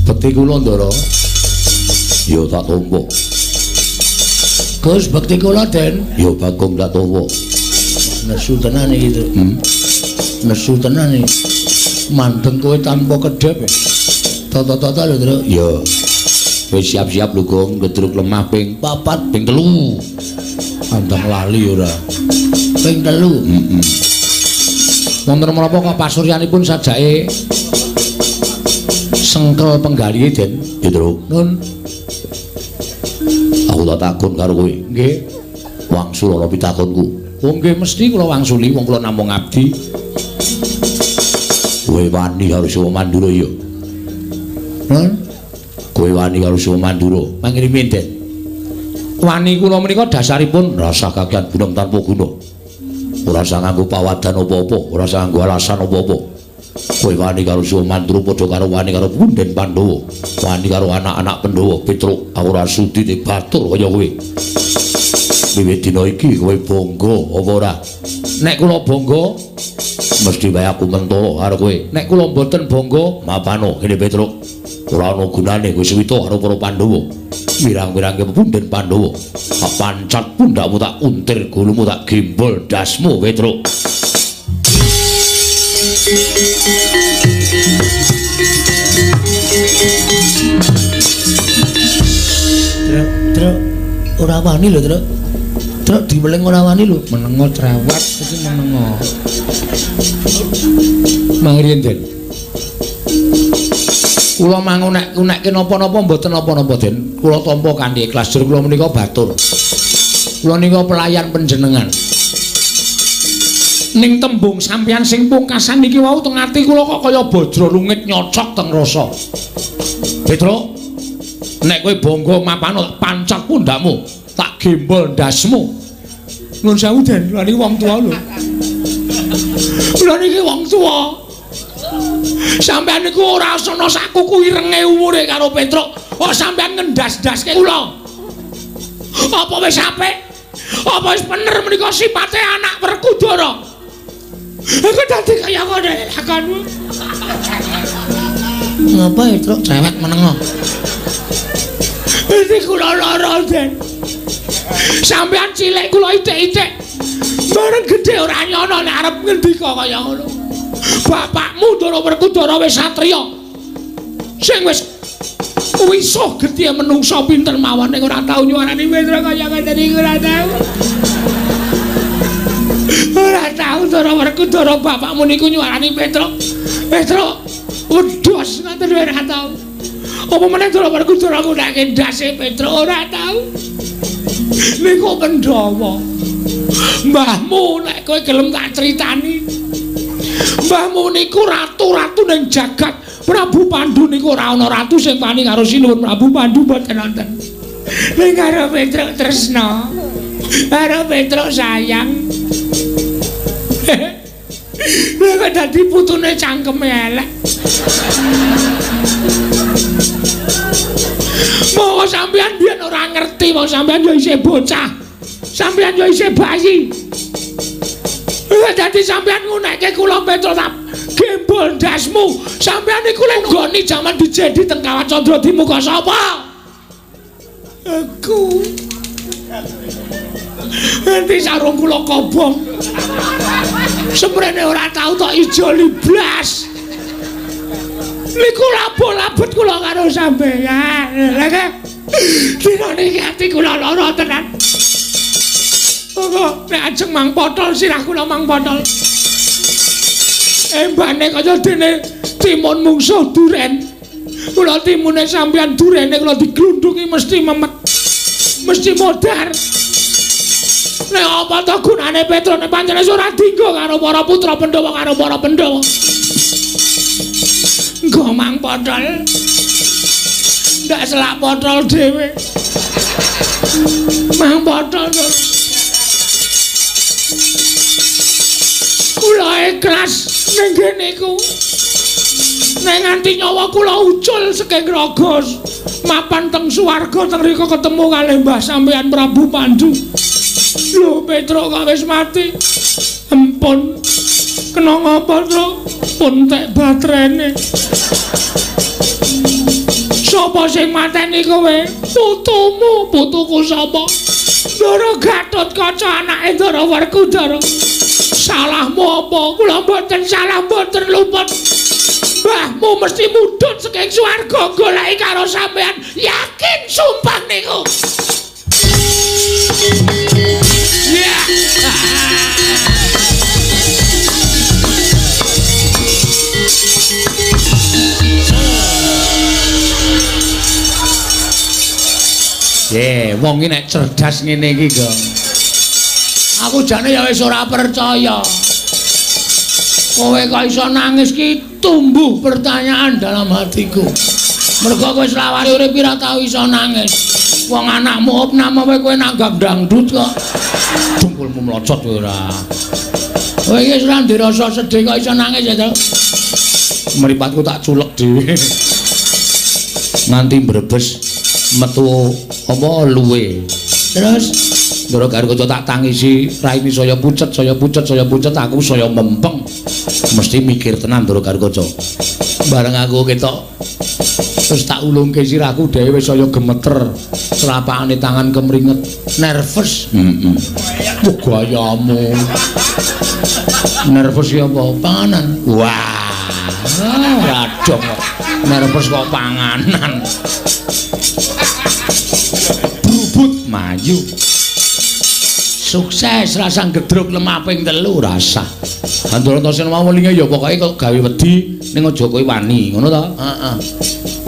Bekti kula Ndara ya tak tampa. Gus bekti kula Den ya Bagong tak tampa. Nesu tenan iki. Nesu tenan iki. Mandeng kowe tanpa kedhep. Tata-tata lho, Truk. Ya. Wis siap-siap lho, Gong, gedruk lemah ping 4, ping 3. Andang lali ora. Ping 3. Heeh. Wonten menapa kok pasuryanipun sajake sengkel penggalihe, Den? Ya, Truk. Nun. Aku tak takon karo kowe. Nggih. Wangsul ana pitakonku. Oh nggih mesti kula wangsuli wong kula namung abdi. Kowe wani karo Siwa Mandura ya? Kowe wani karo Siwa Mandura? Mangrimin, Den. Wani kula menika dasaripun rasa kakean bunem tanpa guna. Ora usah nganggo pawadan apa-apa, ora usah nganggo alasan apa-apa. Kowe wani karo Siwa Mandura padha karo wani karo punden Pandhawa, wani karo anak-anak Pandhawa. Petruk, aku ora sudi dibatur kaya kowe. Wiwit dina iki kowe bangga apa ora? Nek kula bangga mesti wae aku mentolo karo kowe. Nek kula mboten bangga, mapano kene Petruk. Ora ana gunane kowe suwita karo para Pandhawa. Wirang-wirangke punden Pandhawa. Tak pancat pundakmu, tak untir gulumu, tak gembol dasmu Petruk. Truk, truk, ora wani lho, Truk. Truk diweling ora wani lho. Menengo cerewet iki menengo. Mangriyen, Den. Kula mangunek-unekke napa-napa mboten napa-napa, Den. Kula tampa kanthi ikhlas. Jur kula menika batur. Kula nika pelayan panjenengan. Ning tembung sampeyan sing pungkasan niki wau teng ati kula kok kaya bajra lungit nyocok teng rasa. Petruk, nek kowe bangga mapano pancat pundakmu, tak gembol ndasmu. Nuwun sewu, Den, kula niki wong tuwa lho. Kula niki wong tuwa. Sampeyan niku ora ana sakuku irenge umure karo Petruk. Kok sampeyan ngendas-ndaske kula? Apa wis apik? Apa wis bener menika sipate anak Werkudara? Aku dadi kaya ngono lakonmu. Ngapa Petruk cewek menengo? Iki kula lara, Den. Sampeyan cilik kula ithik-ithik. Bareng gedhe ora nyono nek arep ngendika kaya ngono. Bapakmu Ndara Werkudara wis satriya. Sing wis wisuh gedhe menungsa pinter mawon ning ora tau nyuwarani Petruk kaya ngene iki ora tau. Ora tau Ndara Werkudara bapakmu niku nyuwarani Petruk. Petruk wedhos ngoten ora tau. Apa meneh Ndara Werkudara ngundake ndase Petruk ora tau. Niku Pandhawa. Mbahmu nek kowe gelem tak critani. Mbahmu niku ratu-ratu ning jagat. Prabu Pandu niku ora ana ratu sing wani karo Sinuwun Prabu Pandu mboten wonten. Ning karo Petruk tresna. Karo Petruk sayang.
Lha kok dadi putune cangkeme elek. Monggo sampeyan biyen ora ngerti, wong sampeyan yo isih bocah. Sampeyan yo isih bayi. Lha dadi sampeyan ngunekke kula Petro tak gembol ndasmu. Sampeyan niku lenggoni jaman dijedi teng Kawat Candra di muka sapa? Aku. Nanti sarung kula kobong. Semrene ora tau tok ijoli blas. Niku labo-labet kula karo sampeyan. Lha ke dina niki ati kula lara tenan. Monggo nek ajeng mang potol sirah kula mang potol. Embane kaya dene timun mungsuh duren. Kula timune sampeyan durene kula diglundungi mesti memet. Mesti modar. Nek apa to gunane Petro nek pancen ora dinggo karo para putra Pandhawa karo para Pandhawa. Nggo mang potol. Ndak selak potol dhewe. Mang potol. Kula ikhlas ning kene iku. Nek nganti nyawa kula ucul saking raga mapan teng swarga teng rika ketemu kalih Mbah sampeyan Prabu Pandu. Lho Petro kok wis mati. Empun. Kena ngapa, Tru? Pun tek baterene. Sapa sing mateni kowe? Putumu, putuku sapa? Ndara Gatotkaca anake Ndara Werkudara. Salahmu apa? Kula mboten salah, mboten luput. Mbahmu mesti mudhun saking swarga goleki karo sampeyan. Yakin sumpah niku. Ya.
Ye, wong iki nek cerdas ngene iki, Gong. Aku jane ya wis ora percaya. Kowe kok iso nangis ki tumbuh pertanyaan dalam hatiku. Mergo kowe selawase urip ora tau iso nangis. Wong anakmu opname kowe nanggap dangdut kok. Dengkulmu mlocot kowe ora. Kowe iki wis ora ndek rasa sedih kok iso nangis ya, Cuk. Mripatku tak culek dhewe. Nganti mbrebes metu apa luwe. Terus Ndara Garuda tak tangisi, raine saya pucet, saya pucet, saya pucet, aku saya mempeng. Mesti mikir tenan Ndara Garuda. Bareng aku ketok terus tak ulungke sirahku dhewe wis saya gemeter, selapakane tangan kemringet, nervous. Heeh. Wah, gayamu. Nervous ya apa? Panganan. Wah, ora dong kok. Nervous kok panganan. Brubut maju. Sukses rasa gedruk lemah ping 3 rasa. Antarasena mau welinge ya pokoke kok gawe wedi ning aja kowe wani, ngono to? Heeh.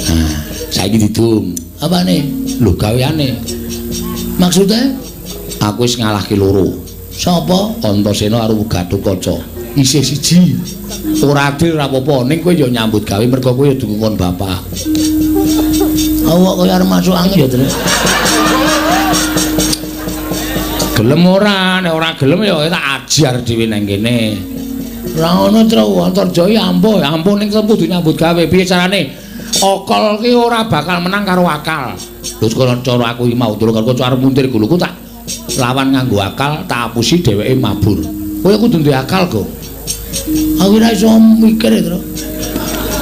Nah, saiki didum. Apane? Lho gaweane. Maksude aku wis ngalahke loro. Sapa? Antasena karo Gatotkaca. Isih siji. Ora adil ora apa-apa, ning kowe ya nyambut gawe mergo kowe ya dukungkon bapak. Awak kowe arep masuk angin ya, Tru. Gelem ora, nek ora gelem ya tak ajar dhewe nang kene. Ora ngono, Tru, Antarjaya ampuh, ampuh ning kudu nyambut gawe. Piye carane? Akal ki ora bakal menang karo akal. Terus kalau cara aku iki mau durung karo arep muntir guluku tak lawan nganggo akal, tak apusi dheweke mabur. Kowe kudu duwe akal, Gong. Aku ora iso mikir, Tru.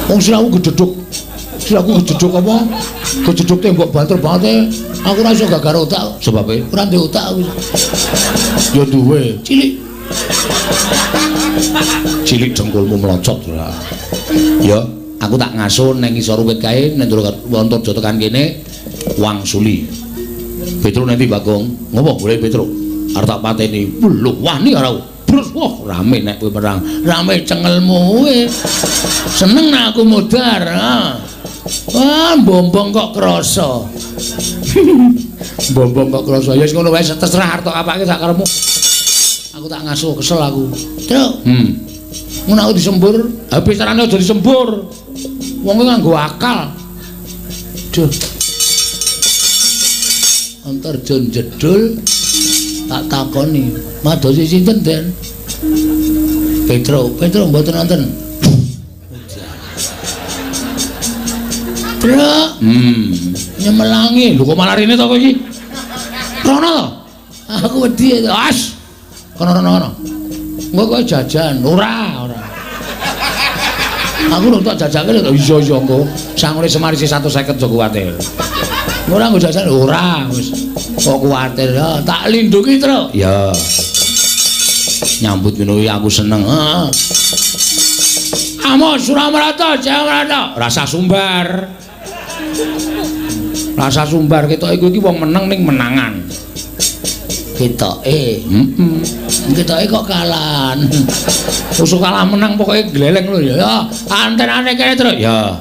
Wong sirahku gedhedhuk. Sirahku gedhedhuk apa? Gedhedhuk tembok banter banget. Aku ora iso gagar otak, sebabe ora ndek otak aku. Ya duwe, cilik. Cilik dengkulmu mlocot ora. Ya, aku tak ngaso nang ngisor wit kae nek Antarja tekan kene wangsuli. Petro nanti Bagong, ngopo golek Petro? Arep tak pateni. Lho, wani ora. Brus, wah rame nek kowe perang. Rame cengelmu kowe. Seneng nek aku modar, ha. Wah, bombong kok krasa. Bombong kok krasa. Ya wis ngono wae terserah arep tok apake sak karepmu. Aku tak ngasuh kesel aku. Truk. Ngono aku disembur. Ha picarane aja disembur. Wong kuwi nganggo akal. Duh. Antarja jedul tak takoni, madosi sinten, Den? Petro, Petro mboten nonton. Truk, nyemelangi. Lho kok malah rene to kowe iki? Rono to? Aku wedi to. As. Kono rono kono. Engko kowe jajan. Ora, ora. Aku lho tak jajake lho. Iya iya engko. Sangune Semar isih 150 aja kuwatir. Ora nggo jajan ora wis. Kok kuwatir ya, tak lindungi, Truk. Ya. Nyambut ngono kuwi aku seneng. Heeh. Amo Suramarata, Jayamarata, rasa sumbar. Rasa sumbar ketoke kowe iki wong meneng ning menangan. Ketoke, heeh. Ketoke kok kalan. Usuk kalah menang pokoke gleleng lho ya. Antenane kene, Truk. Ya.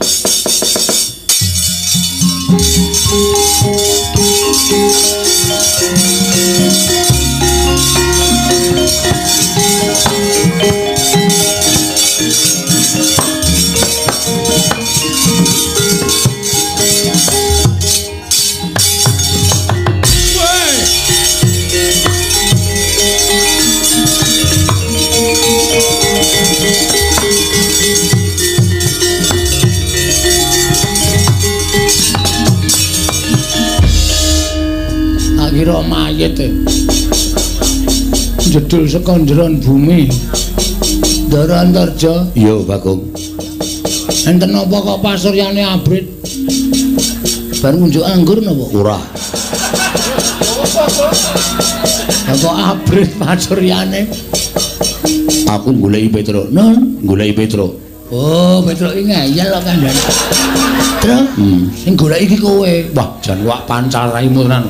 Kira mayit e. Jedul saka njeron bumi. Ndara Antarja. Iya, Bagong. Enten napa kok pasuryane abrit? Bar ngunjuk anggur napa? Ora. Kok abrit pasuryane? Aku goleki Petruk. Nun, goleki Petruk. Oh, Petruk iki ngeyel kok kandhane. Truk, sing goleki iki kowe. Wah, jan wak pancal raimu tenan.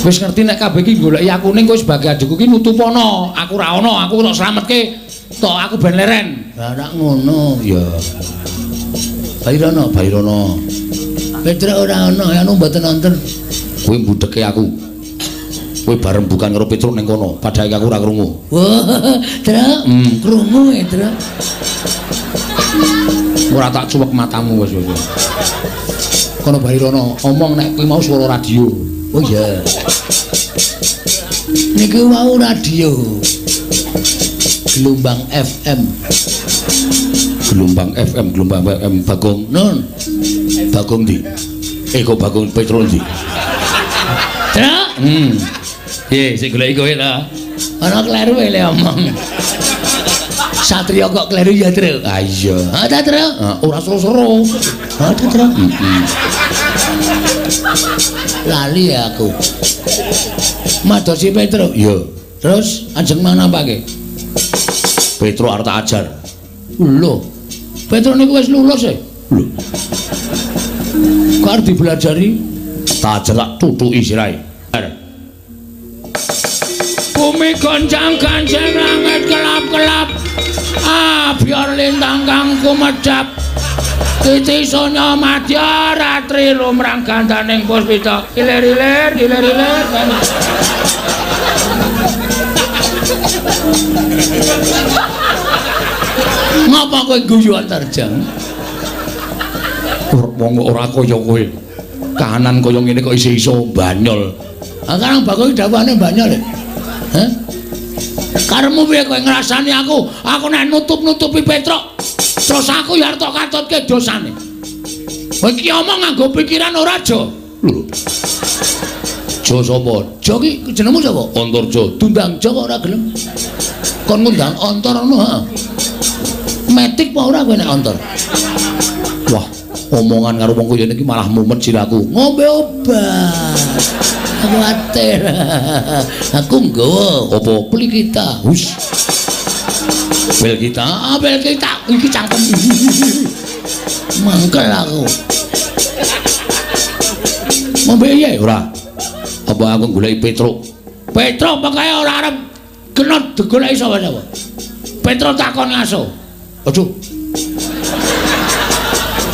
Wis ngerti nek kabeh iki goleki aku ning kowe sebagai adikku ki nutupono. Aku ra ono, aku tok slametke. Tok aku ben leren. Lah ora ngono. Ya. Bairono, Bairono. Petruk ora ono, anu mboten wonten. Kowe mbudheke aku. Kowe bareng bukan karo Petruk ning kono, padahal aku ora krungu. Wah, Truk, krungu e, Truk. Ora tak cuwek matamu wis wis. Kono Bairono omong nek kuwi mau swara radio. Oh iya. Niku mau radio. Gelombang FM. Gelombang FM, gelombang FM Bagong. Nun. Bagong ndi? Eh kok Bagong Petruk ndi? Truk. Piye sing goleki kowe ta? Ana kleru le omong. Satria kok kleru ya, Truk? Ah iya. Ha ta, Truk? Ora seru-seru. Ha ta, Truk? Lali ya aku. Madosi Petruk. Iya. Terus ajeng manapake? Petruk arep tak ajar. Lho. Petruk niku wis lulus e. Lho. Kok arep dibelajari? Tak ajar tak tutuki sirahe. Bumi goncang-gancing langit kelap-kelap. Abyar lintang kang kumedhap. Titi sonya madya ratri lumrang gandaning puspita. Ilir-ilir, ilir-ilir. Ngapa kowe guyu Antarja? Wong ora kaya kowe. Kahanan kaya ngene kok isih iso banyol. Ah karang Bagong dawuhane banyol. Hah? Karepmu piye kowe ngrasani aku? Aku nek nutup-nutupi Petruk, terus aku ya arep tok katutke dosane. Kowe iki omong nganggo pikiran ora, Jo? Lho. Jo sapa? Jo ki jenengmu sapa? Antarja. Dundang Jo kok ora gelem. Kon ngundang Antar ngono, heeh. Metik apa ora kowe nek Antar? Wah, omongan karo wong kaya niki malah mumet siraku. Ngombe obat. Kuwatir. Aku nggawa apa peli kita. Hus. Bel kita, ah bel kita iki cangkem. Mangkel aku. Ngombe piye ora? Apa aku goleki Petruk? Petruk pokoke ora arep kena digoleki sapa-sapa. Petruk takon ngaso. Aduh.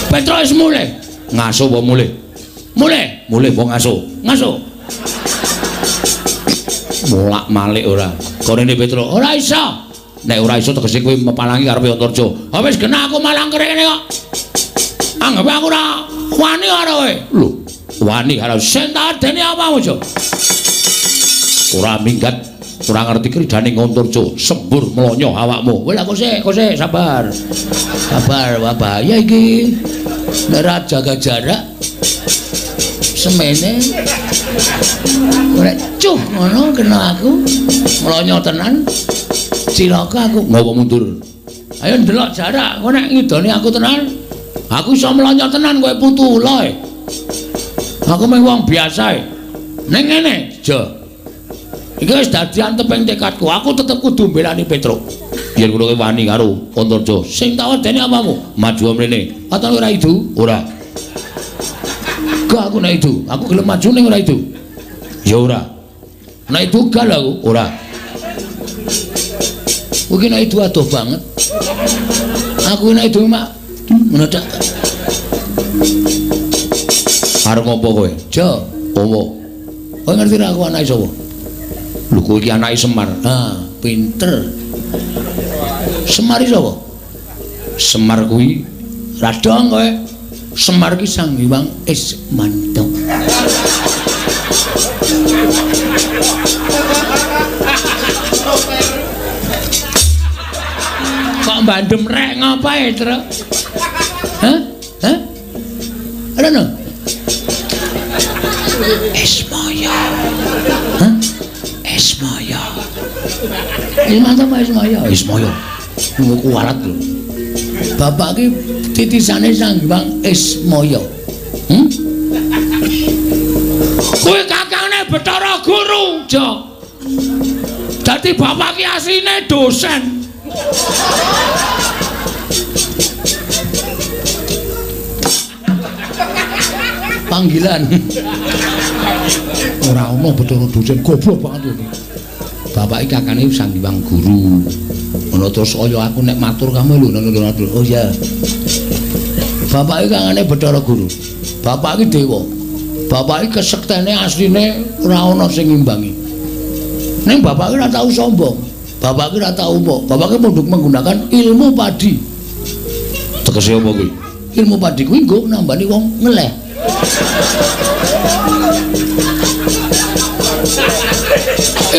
Petruk wis mulih. Ngaso apa mulih? Mulih, mulih apa ngaso? Ngaso. Molak-malik ora. Korene Petruk, ora iso. Nek ora iso tegese kowe mepalangi karepe Antarja. Ha wis genah aku malang kene kok. Anggap aku ora wani karo kowe. Lho, wani karo sing tak adeni apa, Jo? Ora minggat Ora ngerti kridane Antarja, sembur mlonyo awakmu. Kowe lha kok sik sabar. Sabar, wah bahaya iki. Nek ora jaga jarak semene ora cuh ngono kena aku mlonyo tenan. Cilaka aku. Ngopo mundur? Ayo ndelok jarak, kowe nek ngidoni aku tenan, aku iso mlonyo tenan kowe putu ula. Aku mung wong biasa. Ning ngene, Jo. Iki wis dadi anteping tekadku. Aku tetep kudu mbelani Petruk. Yen ngono kowe wani karo Antarja. Sing tak wedeni apamu? Maju mrene. Atau ora idu? Ora. Gak aku nek idu. Aku gelem maju ning ora idu. Ya ora. Nek idu gal aku ora. Kuwi nek idu adoh banget. Aku nek idu mak ngono tok. Arep ngopo kowe? Jo, opo? Kowe ngerti ra aku anake sapa? Lho kowe iki anake Semar. Ah, pinter. Semar iki sapa? Semar kuwi radong kowe. Semar ki Sang Hyang Ismanto. Kok bandem rek ngapae, Truk? Hah? Hah? Rene. Ismaya. Hah? Ismaya. Ismanto apa Ismaya? Ismaya. Nunggu kualat lho. Bapak ki titisane Sang Hyang Ismaya. Kuwi kakangane Bathara Guru, Jo. Dadi bapak ki asline dosen. Panggilan. Ora ono Bathara dosen, goblok banget iki. Bapak iki kakane Sang Hyang Guru. Ngono terus kaya aku nek matur kamu lho ngono. Oh iya. Bapak iki kakane Bathara Guru. Bapak iki dewa. Bapak iki kesektene asline ora ana sing ngimbangi. Ning bapak iki ora tau sombong. Bapak iki ora tau apa. Bapak iki munduk menggunakan ilmu padi. Tegese apa kuwi? Ilmu padi kuwi nggo nambani wong ngeleh.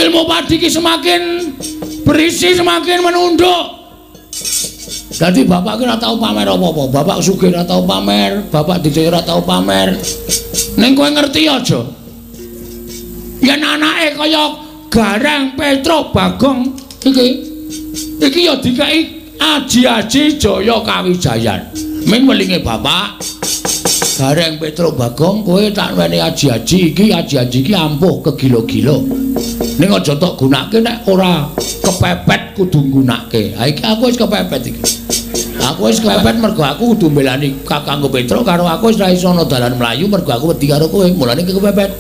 Ilmu padi ki semakin berisi semakin menunduk. Dadi bapak ki ora tau pamer apa-apa. Bapak sugih ora tau pamer, bapak dicek ora tau pamer. Ning kowe ngerti aja. Yen anake kaya Gareng Petruk Bagong iki, iki ya dikeki aji-aji Jaya Kawijayan. Ming welinge bapak Gareng Petruk Bagong kowe tak weni aji-aji iki, aji-aji iki ampuh kegila-gila. Ning aja tok gunake nek ora kepepet kudu nggunake. Ha iki aku wis kepepet iki. Aku wis kepepet mergo aku kudu mbelani kakangku Petruk karo aku wis ra iso ana dalan mlayu mergo aku wedi karo kowe. Mulane iki kepepet.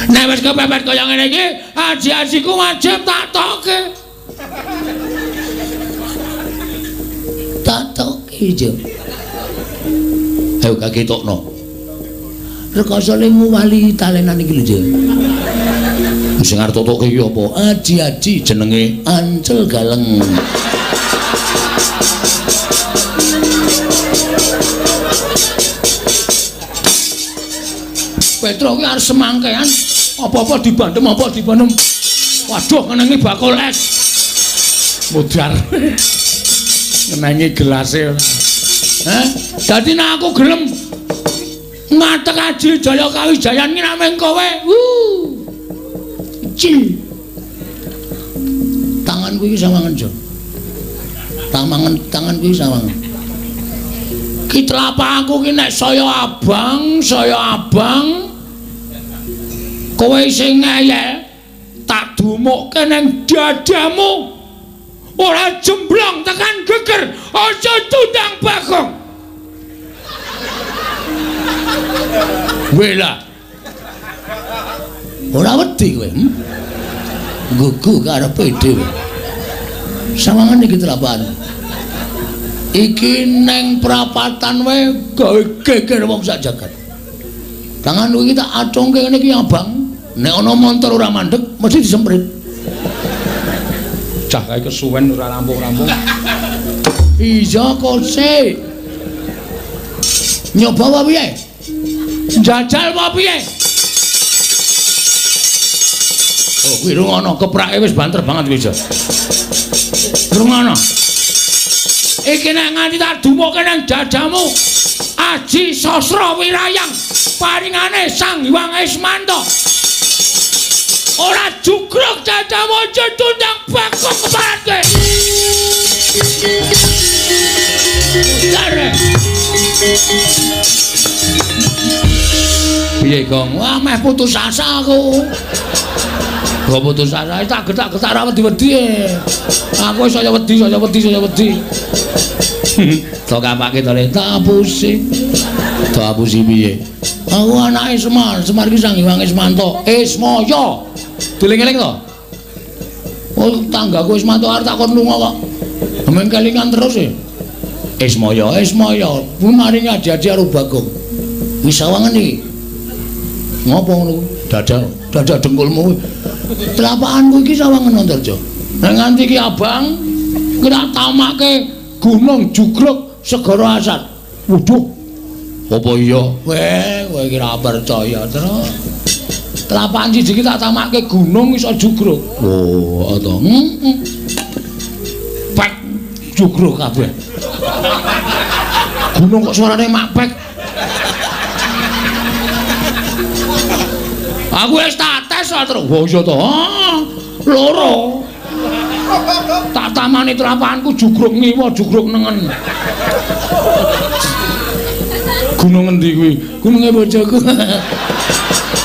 Nek wis kepepet kaya ngene iki, aji-ajiku wajib tak tokke. Tak tokke, Jo. Ayo kaketokno. Rekoso le nguwali talenan iki lho, Jo. Sing arep totoke iki apa? Aji-aji jenenge Ancel Galeng. Petruk ki arep semangkean apa-apa dibandem, apa dibandem. Waduh, ngenengi bakul es. Mudar. Ngenengi gelase ora. Hah? Dadi nek aku gelem ngatek aji Jaya Kawijayan ki namung kowe. Cil. Tanganku iki sawangen, Jo. Tanganku iki sawangen. Ki telapakku ki nek saya abang, saya abang. Kowe sing ngeyel tak dumukke ning dadamu. Ora jemblong tekan geger, aja tundang Bagong. Wela. Ora wedi kowe, Gugu karepe dhewe. Sawangan iki telapan. Iki neng prapatan wae gawe geger wong sak jagat. Tanganku iki tak acungke ngene iki abang. Nek ana montor ora mandeg mesti disemprit. Cah kae kesuwen ora rampung-rampung. Iya kose. Nyoba apa piye? Njajal apa piye? Oh, kuwi rungono keprake wis banter banget kuwi. Rungono. Iki nek nganti tak dumuke nang dadamu Aji Sasra Wirayang paringane Sang Hyang Ismanto. Ora jugruk dadamu aja tundang bakung keparat kowe. Jare. Piye, Gong? Wah, meh putus asa aku. Kok putus asa tak getak-getak ra wedi-wedi. Aku wis saya wedi, saya wedi, saya wedi. Tok kapake to le tak apusi. Tak apusi piye? Aku anake Semar, Semar iki Sang Hyang Ismanto. Ismaya. Dieling-eling to? Oh, tanggaku Ismanto arep takon lunga kok. Meng kelingan terus e. Ismaya, Ismaya, maringi adi-adi karo Bagong. Wis sawangan iki. Ngopo ngono kuwi? Dada, dada dengkulmu kuwi. Telapakanku iki sawangan Antarja. Nek nganti iki abang, iki tak tamake Gunung Jugruk Segara Asat. Waduh. Apa iya? Weh, kowe iki ora percaya, Tru. Telapakan siji iki tak tamake gunung iso jugruk. Oh, to. Heeh. Pek jugruk kabeh. Gunung kok suarane mak pek. Aku wis tak tes to. Wah iya to. Loro. Tak tamani telapakanku jugruk ngiwa, jugruk nengen. Gunung endi kuwi? Gununge bojoku.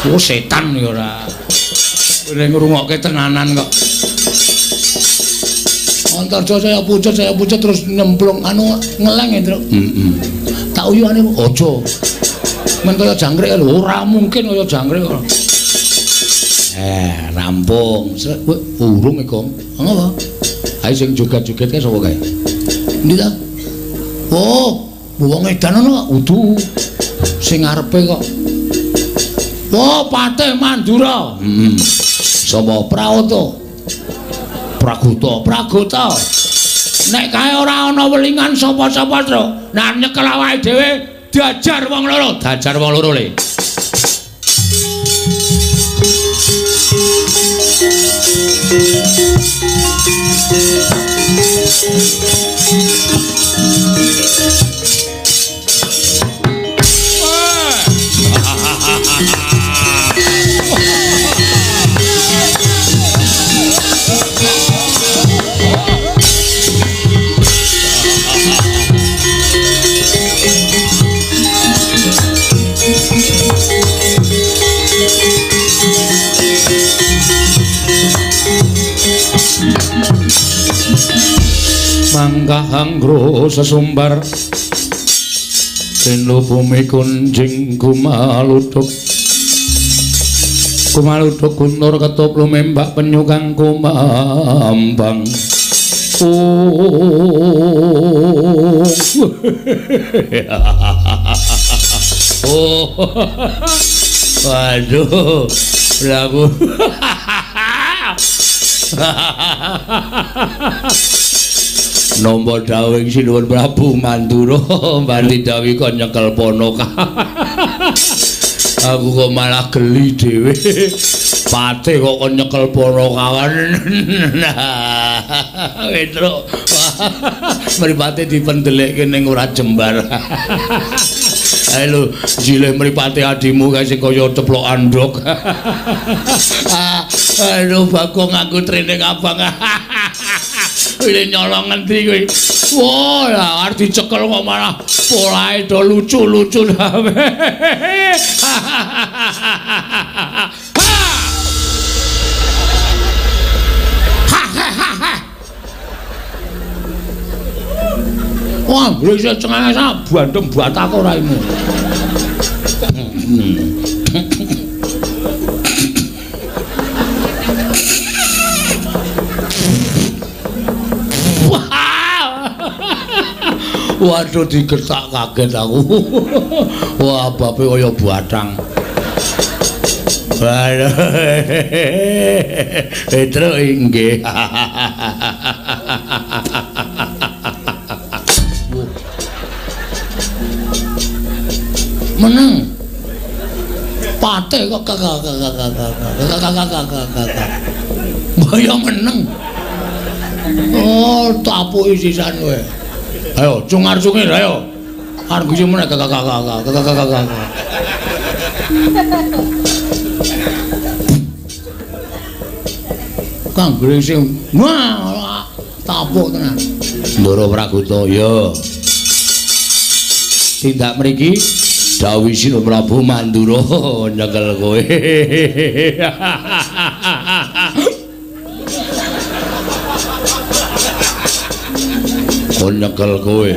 Oh setan ya ora. Kowe ngrungokke tenanan kok. Antarja saya pucet terus nyemplung anu ngeleng ya, Truk. Heeh. Tak uyuhane aja. Men kaya jangkrik lho, ora mungkin kaya jangkrik kok. Rampung. Urung e, Gong. Ngopo? Ayo sing joget-joget kae sapa kae? Endi ta? Oh, wong edan ana udu. Sing ngarepe kok. Oh, Patih Mandura. Heeh. Sapa? Praoto. Pragota, Pragota. Nek kae ora ana welingan sapa-sapa, Truk. Nek nyekel awake dhewe diajar wong loro, diajar wong loro le. Mangga anggro sesumbar Seno bumi kunjing kumaluduk kumaluduk guntur ketup lumembak penyu kang kumambang. Oh. Oh. Waduh, lagu. Nampa dawuh Sinuwun Prabu Mandura mbanti dawuh kon nyekel ponoka. Aku kok malah geli dhewe. Patih kok kon nyekel ponokawan. Petruk. Mripate dipendelekke ning ora jembar. Ayo lho, jilih mripate adimu kae sing kaya ceplok andhok. Aduh, Bagong nganggo training abang. Ini nyolong ngendi kuwi? Wah, lah arep dicekel kok malah polahe do lucu-lucu. Wah, bresek cengenges bandem batako raimu. Waduh, digertak kaget aku. Wah, bape kaya batang. Waduh. Petruk inggih. Meneng.
Pate kok kakak. Mbaya meneng. Oh, tapuki sisan kowe. Ayo, cungar-cungir ayo. Arep guyu meneh kakak. Kang Gresing, wah, tapuk tenan.
Ndara Pragoto, ya. Tindak mriki dawuh Sinun Prabu Mandura nyekel kowe. Kon nyekel kowe.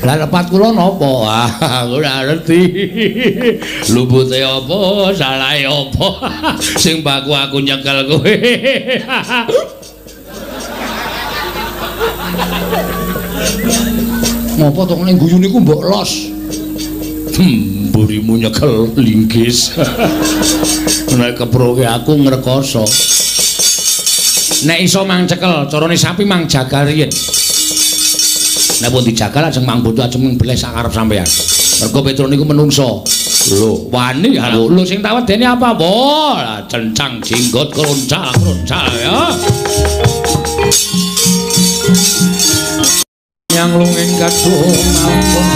Lah lepat kula napa? Ah, aku ora ngerti. Lupute apa, salahe apa? Sing baku aku nyekel kowe.
Ngopo to ning guyu niku mbok los?
Mburimu nyekel linggis. Nek keproke aku ngrekoso. Nek iso mang cekel, carane sapi mang jagal riyen. Nek pun dijagal ajeng mang bodo ajeng mbleh sak karep sampean. Mergo Petruk niku menungso. Lho, wani aku. Lho sing tak wedeni apa? Wah, cencang jenggot kroncang-kroncang ya.
Yang lunging kadung ampun.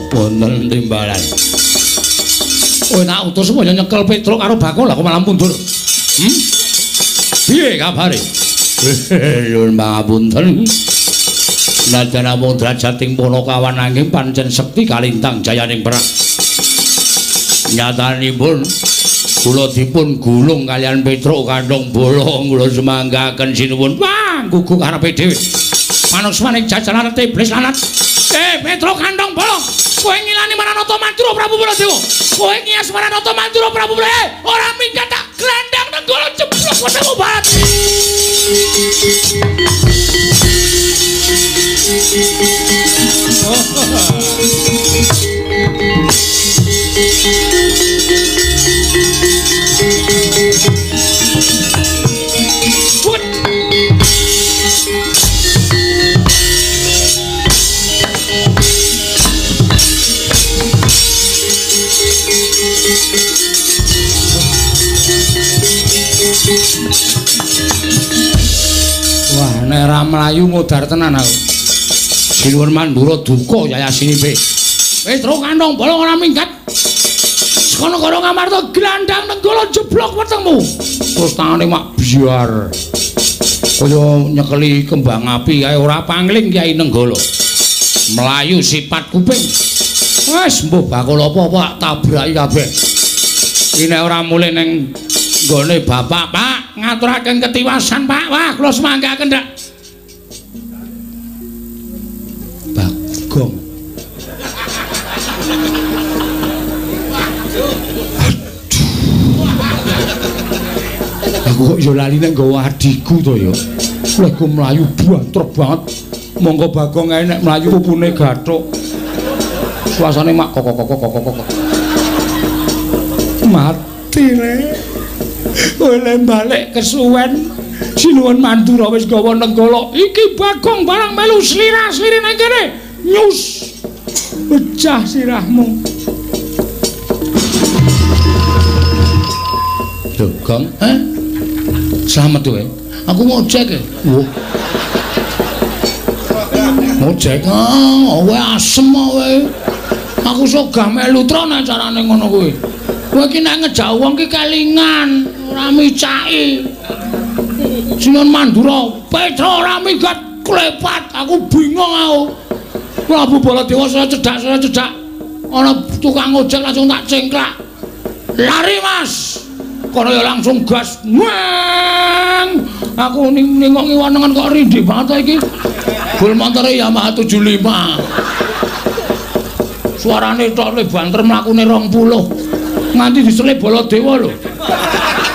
Wonten timbalan. Kowe tak utus supaya nyekel Petruk karo Bakul, lah kok malah mundur. Piye kabare? Nyuwun pangapunten. Najan namung drajating Punakawan nanging pancen sekti kalintang jayaning perang. Nyatanipun kula dipun gulung kalian Petruk kandhong bolong kula semanggaken sinuwun. Wah, gugu karepe dhewe. Manusmaning jajaran iblis lanat. Petruk kandhong bolong, kowe ngilani Maranata Mandura Prabu Baladewa. Kowe ngias Maranata Mandura Prabu Baladewa. Ora minggat tak glandang nenggala jeblok wetengmu barat. Wah, nek ora mlayu modar tenan aku. Sinuwun Mandura duka yayasinipe. Petruk kandhong bolong ora minggat. Saka negara Ngamarta glandang nenggala jeblok wetengmu. Terus tangane mak biar. Kaya nyekeli kembang api kae ora pangling Kyai Nenggala. Mlayu sipat kuping. Wis mbuh bakul apa-apa tabraki kabeh. Iki nek ora mulih ning nggone bapak, Pak, ngaturaken ketiwasan, Pak. Wah, kula semanggaken ndak. Bagong. Aduh. Aku kok yo lali nek nggawa adhiku to ya. Lek mlayu banter banget. Monggo Bagong ae nek mlayu pupune gathuk. Suasane mak kok kok kok kok kok. Mati le. Kowe balik kesuwen. Sinuwun Mandura wis gawa Nenggala. Iki Bagong barang melu slira-slire nang kene. Nyus. Pecah sirahmu. Lho, Gong, eh? Slamet kowe. Aku ngojek e. Wah. Ngojek, ah, kowe asem kowe. Aku sogah melu tron acarane ngono kuwi. Kowe iki nek ngejak wong ki kelingan, ora micaki. Sinuwun Mandura, Petruk ora minggat klepat, aku bingung aku. Prabu Baladewa saya cedak. Ana tukang ojek langsung tak cengklak. Lari, Mas. Kono ya langsung gas. Weng. Aku ningok ngiwanengan kok rindih banget iki. Bul montore Yamaha 75. Suarane tok le banter mlakune 20. Nganti diselip Baladewa lho.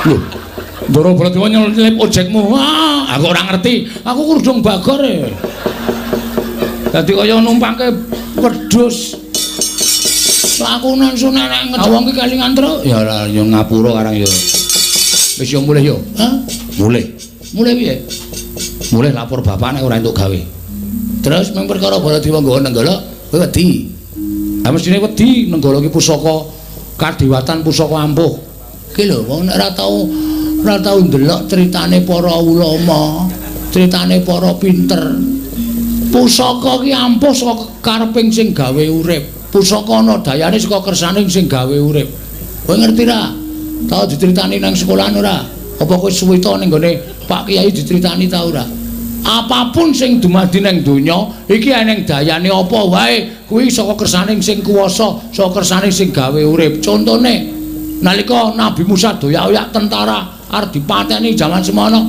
Lho. Ndoro Baladewa nyelip ojekmu. Wah, aku ora ngerti. Aku kurdung bagor e. Dadi kaya numpangke wedhus. Aku nang nek ngejak wong ki kelingan truk. Ya ora ya ngapura karang ya. Wis yo mulih yo. Hah? Mulih. Mulih piye? Mulih lapor bapak nek ora entuk gawe. Terus mung perkara Baladewa nggawa Nenggala, kowe wedi. Ha mestine wedi Nenggala ki pusaka kadewatan, pusaka ampuh. Ki lho wong nek ora tau ndelok critane para ulama, critane para pinter. Pusaka ki ampuh saka kareping sing gawe urip. Pusaka ana dayane saka kersane sing gawe urip. Kowe ngerti ra? Tau diceritani nang sekolahan ora? Apa kowe suwita ning gone Pak Kiai diceritani ta ora? Apapun sing dumadi nang donya, iki eneng dayane apa wae, kuwi saka kersane sing kuwasa, saka kersane sing gawe urip. Contone, nalika Nabi Musa doyak-oyak tentara arep dipateni jaman semono,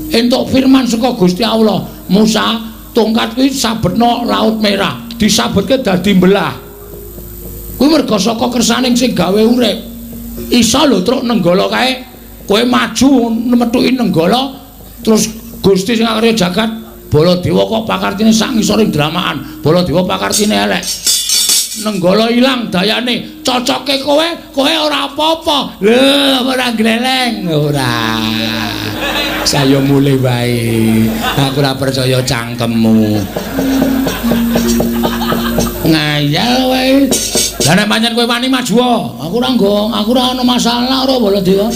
entuk firman saka Gusti Allah, Musa, tongkat kuwi sabetno Laut Merah, disabetke dadi mbelah. Kuwi merga saka kersaning sing gawe urip. Iso lho truk Nenggala kae, kowe maju metuki Nenggala, terus Gusti sing akarya jagat Baladewa kok pakartine sak ngisoring dramaan, Baladewa pakartine elek. Nenggala ilang dayane, cocoke kowe, kowe ora apa-apa. Lho, ora gleleng, ora. Saya mulih wae. Aku ora percaya cangkemmu. Ngayal wae. Lah nek pancen kowe wani maju, aku ora nggo, aku ora ana masalah ora Baladewa.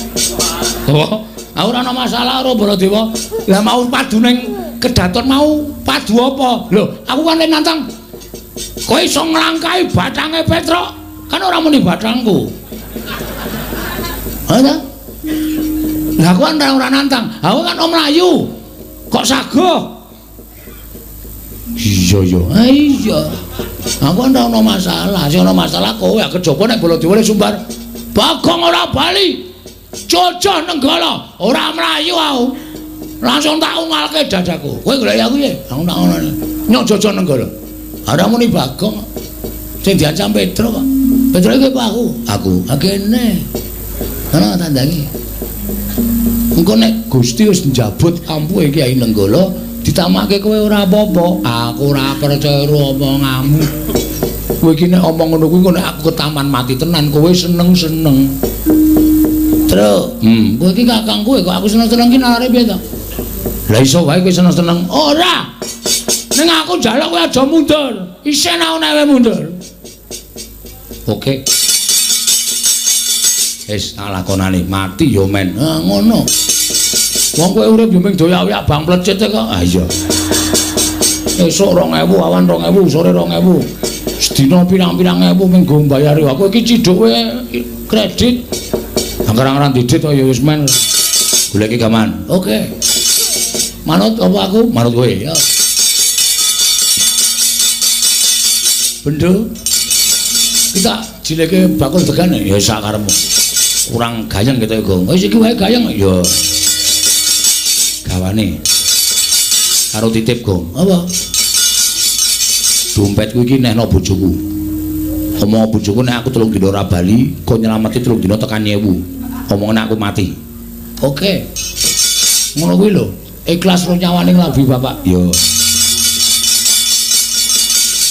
Oh, aku ora ana masalah ora Baladewa. Lah mau padu ning kedaton mau padu apa? Lho, aku kan le nantang.
Kowe iso nglangkahi bathange Petruk? Kan ora muni bathangku. Ha ta? Lah aku kan ora nantang. Aku kan om mlayu. Kok sagoh? Iya ya. Ha iya. Aku ora ono masalah. Sing ono masalah kowe kejaba nek Baladewa sumbar. Bagong ora bali. Jojoh Nenggala, ora mlayu aku. Langsung tak ungalke dadaku. Kowe golek aku piye? Aku tak ngono. Nyok Jojoh Nenggala. Ora muni Bagong. Sing diancam Petruk kok. Petruk iki apa aku? Aku. Ha kene. Ana tandangi. Engko nek Gusti wis njabut ampuhe Kyai Nenggala, ditamake kowe ora apa-apa. Aku ora percaya omonganmu. Kowe iki nek omong ngono kuwi engko nek aku ketaman mati tenan kowe seneng-seneng. Truk, kowe iki kakangku kok aku seneng-seneng ki nalare piye to? Lah iso wae kowe seneng-seneng. Ora. Ning aku njaluk kowe aja mundur. Isin aku nek kowe mundur. Oke. Wis tak lakonane mati ya men. Ha ngono. Wong kowe urip yo mung doyak-oyak bang plecit kok. Ha iya. Esuk 2000, awan 2000, sore 2000. Sedina pirang-pirang ewu mung nggo mbayari aku iki ciduk kowe kredit. Angger-anggeran didit kok ya wis men. Goleki gaman. Oke. Manut apa aku? Manut kowe ya. Bendo. Kita jileke bakul degane ya sak karepmu. Kurang gayeng gitu ya, Gong. Wis iki wae gayeng ya. Gawane. Karo titip, Gong. Apa? Dompetku iki nehno bojoku. Omong bojoku nek aku 3 dina ora bali, kon nyelameti 3 dina tekan 1000. Omongane aku mati. Oke. Ngono kuwi lho. Ikhlas ro nyawane nglabi bapak. Ya.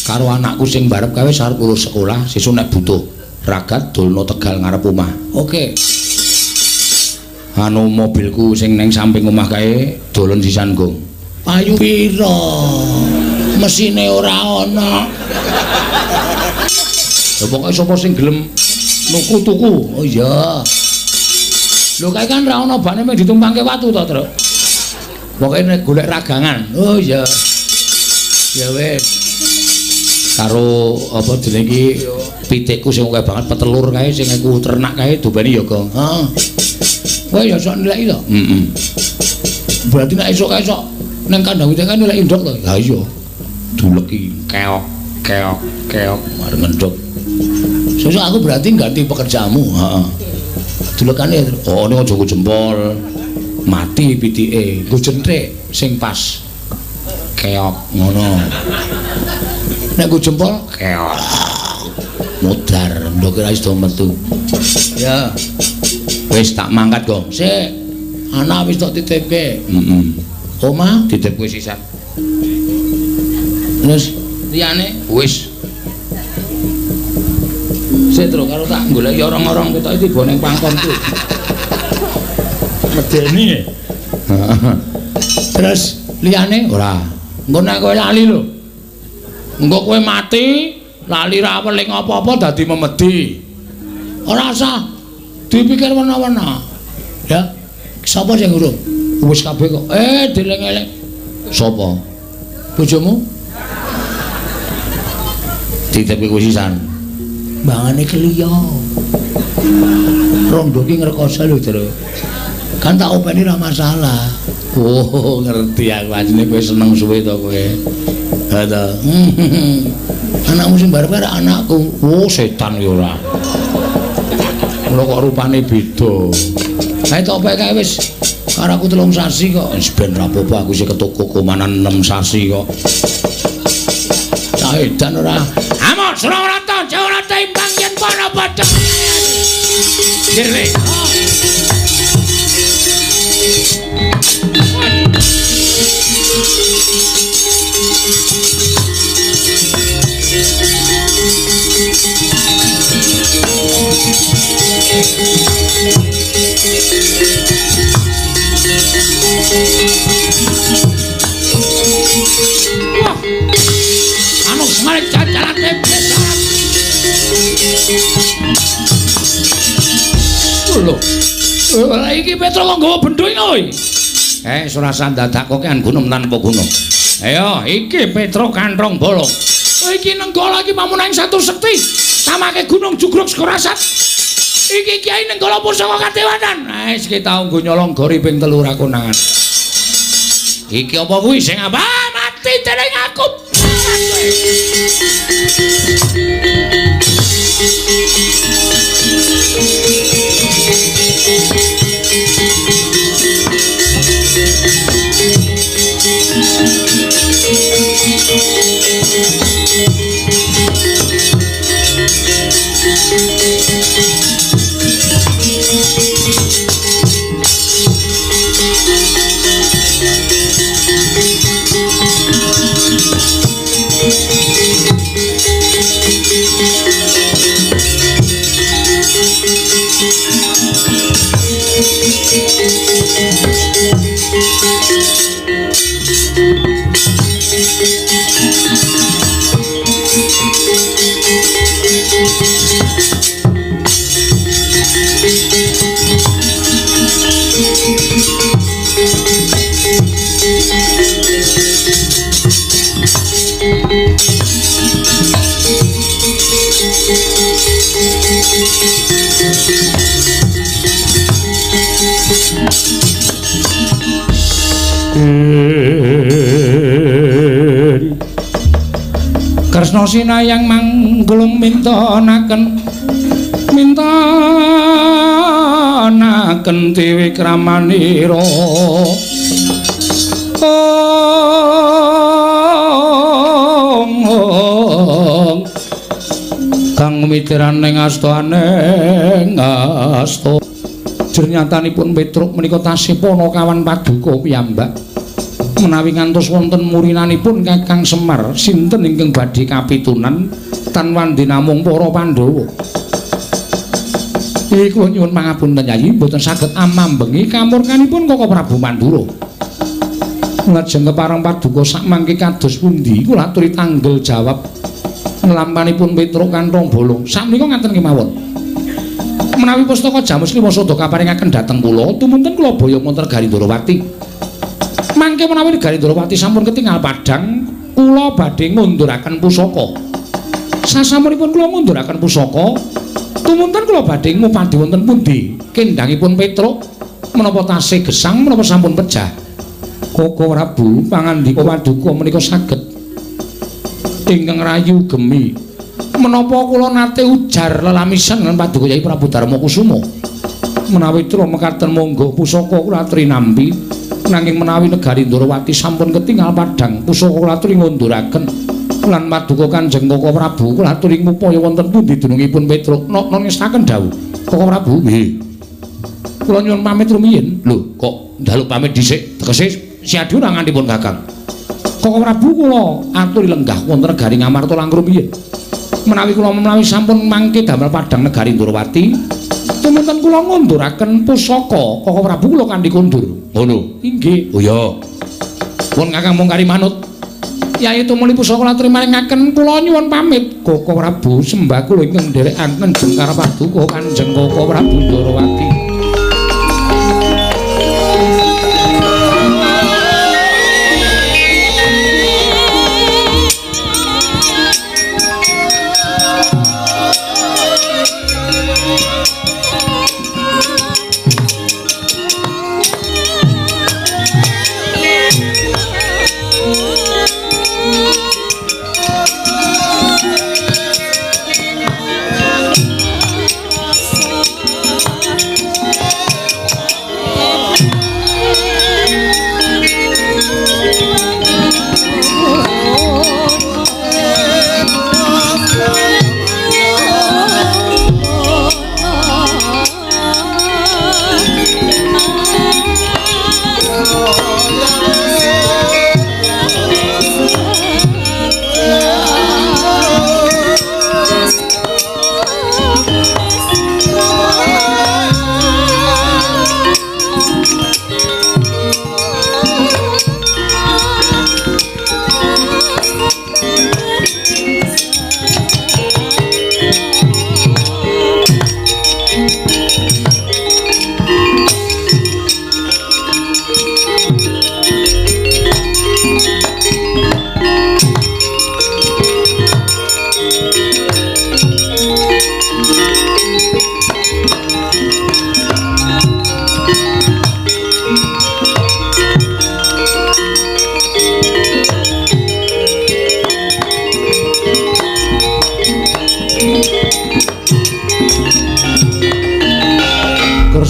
Karo anakku sing barep kae wis arep lulus sekolah, sesuk nek butuh ragat dolno Tegal ngarep omah. Oke. Anu mobilku sing neng samping omah kae dolen sisan, Gong. Payu pira? Mesine ora ana. Lha pokoke sapa sing gelem nuku tuku. Oh iya. Lho kae kan ora ana bane mung ditumpangke watu to, Truk. Pokoke nek golek ragangan. Oh iya. Ya wis. Karo apa jenenge iki pitikku sing akeh banget petelur kae sing aku ternak kae dobani ya, Gong. Heeh. Kowe ya sok nilai to? Heeh. Berarti nek esuk kae sok nang kandang pitik kan nilai ndok to? Ha iya. Duleki keok keok keok mareng ngendhok. Sesuk aku berarti ganti pekerjaanmu. Heeh. Dulekane oh ning aja nggo jempol. Mati pitike, nggo jenthik sing pas. Keok ngono. Nek nggo jempol keok. Modar ndok ora iso metu. Ya. Wis tak mangkat, Gong. Sik. Anak wis tak titipke. Heeh. Omah titipke sisan. Terus liyane wis. Sik tro karo tak goleki orang-orang ketoke tiba ning pangkonku. Medeni. Terus liyane ora. Engko nek kowe lali lho. Engko kowe mati, lali ra weling apa-apa dadi memedi. Ora usah dipikir wena-wena. Ya. Sapa sing urung? Wis kabeh kok. Dileng-eleng. Sapa? Bojomu? Titipke kowe sisan. Bangane kliya. Rondo ki ngrekoso lho, Tru. Kan tak openi ra masalah. Oh, ngerti aku asline kowe seneng suwe to kowe. Ha ta. Anakmu sing barep karo anakku. Oh, setan ya ora. Mula kok rupane beda. Kae tok kae wis karo aku 3 sasi kok. Wis ben ra apa-apa aku sing ketoko komanan 6 sasi kok. Cah edan ora. Amok Surawarata, Jawarata imbang yen para padha. Dirle. Wah. Anu semare cacarate besar. Lho. Lah iki Petro kok nggawa bendho iki kowe? Surasan dadak kok kan gunung tanpa gunung. Ayo, iki Petro kanthong bolong. Iki Nenggala iki pamunaing satu sekti. Tamake gunung jugruk segorasat. Iki Kyai Nenggala pusaka kadewanan. Nah, wis ki tau nggo nyolong gori ping 3 ra konangan. Iki apa kuwi sing apa? Mati dening aku. Kresna sinayang mangglung mintonaken mintonaken dewi kramanira. Ong kang mitiran ing astane asta. Jernyatanipun Petruk menika tasih panakawan paduka piyambak. Menawi ngantos wonten murinanipun Kakang Semar, sinten ingkang badhe kapitunan tan wandi namung para Pandhawa. Iki kula nyuwun pangapunten Yayi, mboten saged amambengi kamurkanipun Koko Prabu Mandura. Lajeng kepareng paduka sakmangke kados pundi kula aturi tanggel jawab lampanipun Petruk kantong bolong. Sakmenika ngaten kemawon. Menawi pustaka Jamus Lima sada kaparingaken dhateng kula, tumunten kula boyong wonten Negari Ndorowati. Mangke menawi Negari Ndorowati sampun ketingal padhang, kula badhe ngunduraken pusaka. Sasampunipun kula ngunduraken pusaka, tumunten kula badhe ngupadi wonten pundi kendhangipun Petruk menapa tasih gesang menapa sampun pejah. Koko Prabu pangandika paduka menika saged ingkang rayu gemi. Menapa kula nate ujar lelamisan lan paduka Yai Prabu Darma Kusuma. Menawi tra mekaten monggo pusaka kula aturi nampi, nanging menawi Negari Ndorowati sampun ketingal padhang pusaka kula aturi ngunduraken lan paduka Kanjeng Koko Prabu kula aturi ngupaya wonten pundi dunungipun Petruk. Nok ngestaken dawuh Koko Prabu. Nggih. Kula nyuwun pamit rumiyin. Lho, kok njaluk pamit dhisik? Tegese siadi ora ngantipun Kakang. Koko Prabu kula aturi lenggah wonten Negari Ngamarta langkung rumiyin. Menawi kula menawi sampun mangke damel padhang Negari Ndorowati, tumunten kula ngunduraken pusaka Koko Prabu kula kanthi kondur. Ngono. Inggih. Oh iya. Pun Kakang mung kari manut. Yai tumuli pusaka kula aturi maringaken kula nyuwun pamit. Koko Prabu sembah kula ingkang nderekaken jengkar paduka Kanjeng Koko Prabu Ndorowati.
Thank you.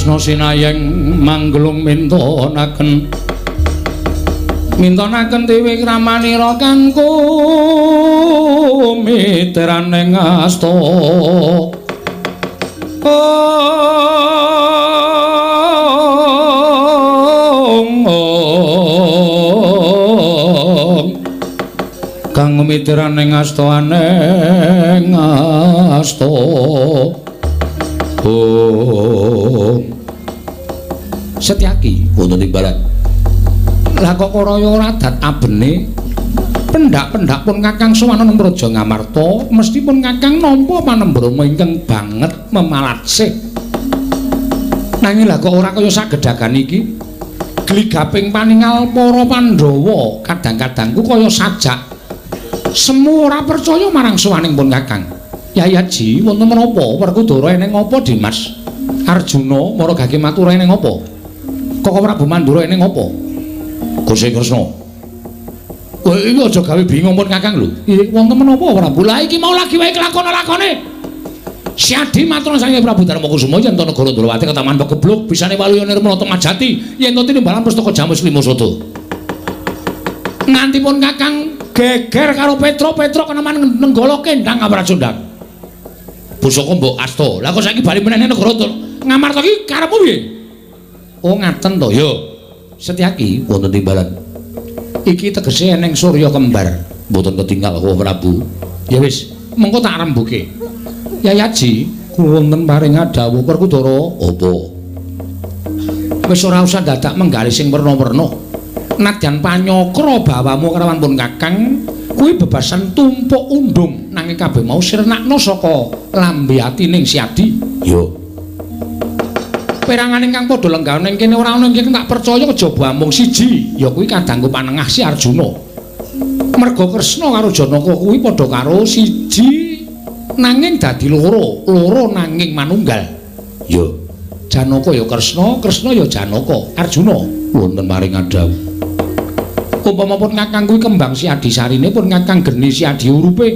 Kresna sinayeng manggelung mintonaken mintonaken dewi kramanira kangku miteraning asta. Kang miteraning asta aneng asta. Oh. Setyaki wonten ing barat. Lah kok karaya ora dat abene pendak-pendak pun Kakang sowan nang Praja Ngamarta, mesti pun Kakang nampa panembrama ingkang banget memalatsih. Nanging lah kok ora kaya sagedhagan iki. Gligaping paningal para Pandhawa kadang-kadangku kaya sajak. Semu ora percaya marang sowaning pun Kakang. Yai Haji, wonten menapa? Werkudara eneng apa, Dimas? Arjuna mara gage matur eneng apa? Koko Prabu Mandura eneng apa? Gusti Kresna. Kowe iki aja gawe bingung pun Kakang lho. Nggih, wonten menapa Prabu? Lah iki mau lagi wae kelakon-lakone. Siadi matur saking Prabu Darmakusuma yen to negara Ndrawati ketaman pegebluk bisane waluya nirmala Majati yen to tinimbalan pustaka Jamus Lima Sada. Nganti pun Kakang geger karo Petro, Petro keneman nenggala kendang Amracundang. Pusaka mbok asta. Lah kok saiki bali meneh negara Ngamarta iki karepmu piye? Oh ngaten to ya. Setyaki wonten timbalan. Iki tegese eneng surya kembar. Mboten ketinggal kok Prabu. Ya wis, mengko tak rembuke. Yai Haji, wonten paring dawuh Werkudara. Apa? Wis ora usah dadak menggali sing werna-werna. Nadyan panyokra bawamu karawan pun Kakang kuwi bebasan tumpuk undung nanging kabeh mau sirnakno saka lambe atining Siadi. Yo. Perangan ingkang padha lenggah ning kene ora ana ingkang tak percaya kejaba amung siji, ya kuwi kadangku panengah si Arjuna. Merga Kresna karo Janaka kuwi padha karo siji nanging dadi loro, loro nanging manunggal. Yo. Janaka ya Kresna, Kresna ya Janaka. Arjuna wonten maring dawuh. Umpama pun Kakang kuwi kembang Siadi sarine pun Kakang geni Siadi urupe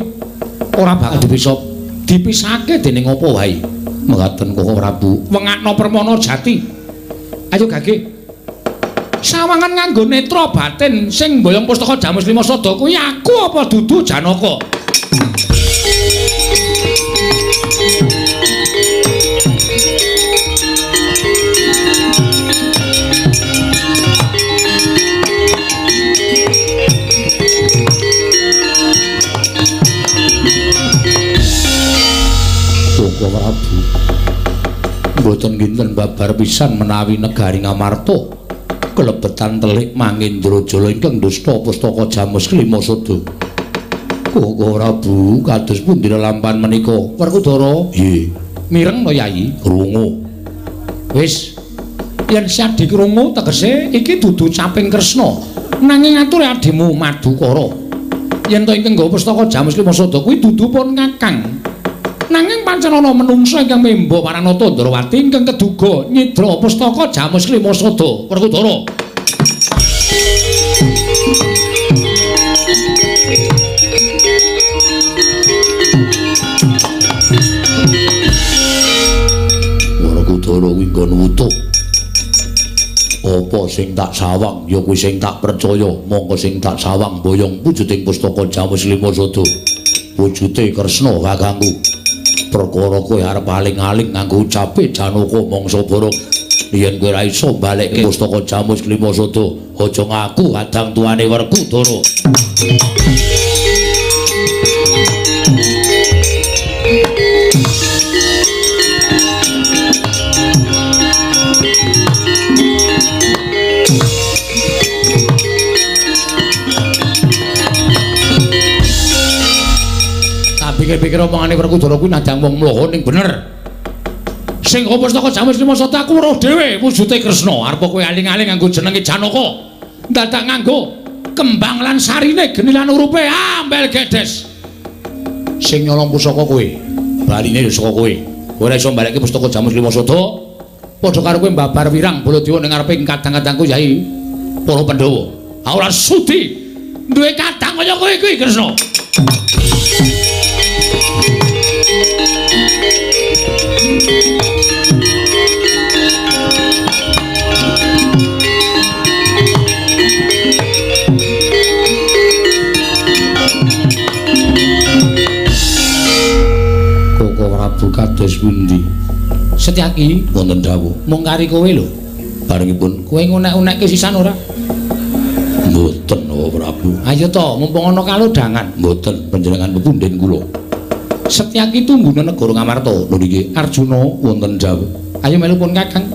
ora bakal bisa dipisahke dening apa wae. Mekaten Koko Prabu, wengakno permana jati. Ayo gage. Sawangan nganggo netra batin sing mboyong pustaka Jamus Lima Sada kuwi aku apa dudu Janaka? Koko Prabu, mboten kinten babar pisan menawi negari Ngamarta kelebetan telik Mangendrajala ingkang dusta pustaka Jamus Lima Sada. Koko Prabu, kados pundi lelampahan menika? Werkudara, nggih. Mireng to Yai? Krungu. Wis, yen Siadi krungu tegese iki dudu caping Kresna, nanging ature adimu Madukara. Yen to ingkang nggawa pustaka Jamus Lima Sada kuwi dudu pun Kakang. Nanging pancen ana menungsa ingkang memba Paranata Ndrawati ingkang keduga nyidra pustaka Jamus Lima Sada. Werkudara. Werkudara kuwi nggon wutuh. Apa sing tak sawang ya kuwi sing tak percaya, mongko sing tak sawang boyong wujuding pustaka Jamus Lima Sada. Wujude Kresna kakangku. Perkara kowe arep aling-aling nganggo ucape Janaka mangsa borong. Yen kowe ora iso balekke pustaka Jamus Lima Sada, aja ngaku kadang tuane Werkudara. Pikir-pikir omongane Werkudara kuwi nadang wong mloho ning bener. Sing pustaka Jamus Lima Sada aku weruh dhewe wujude Kresna. Arep kowe aling-aling nganggo jenenge Janaka. Dadak nganggo kembang lan sarine geni lan urupe ambel gedes. Sing nyolong pusaka kowe, baline ya saka kowe. Kowe ora iso mbalekke pustaka Jamus Lima Sada. Padha karo kowe mbabar wirang Baladewa ning ngarepe kadang-kadangku Yai para Pandhawa. Ora sudi duwe kadang kaya kowe kuwi Kresna.
Kados pundi? Setyaki wonten dawuh. Mung kari kowe lho. Barengipun kowe ngunek-unekke sisan ora? Mboten, oh Prabu. Ayo to, mumpung ana kalodhangan. Mboten, panjenengan pepunden kula. Setyaki tunggune negara Ngamarta. Lho niki Arjuna wonten dawuh. Ayo melu pun Kakang.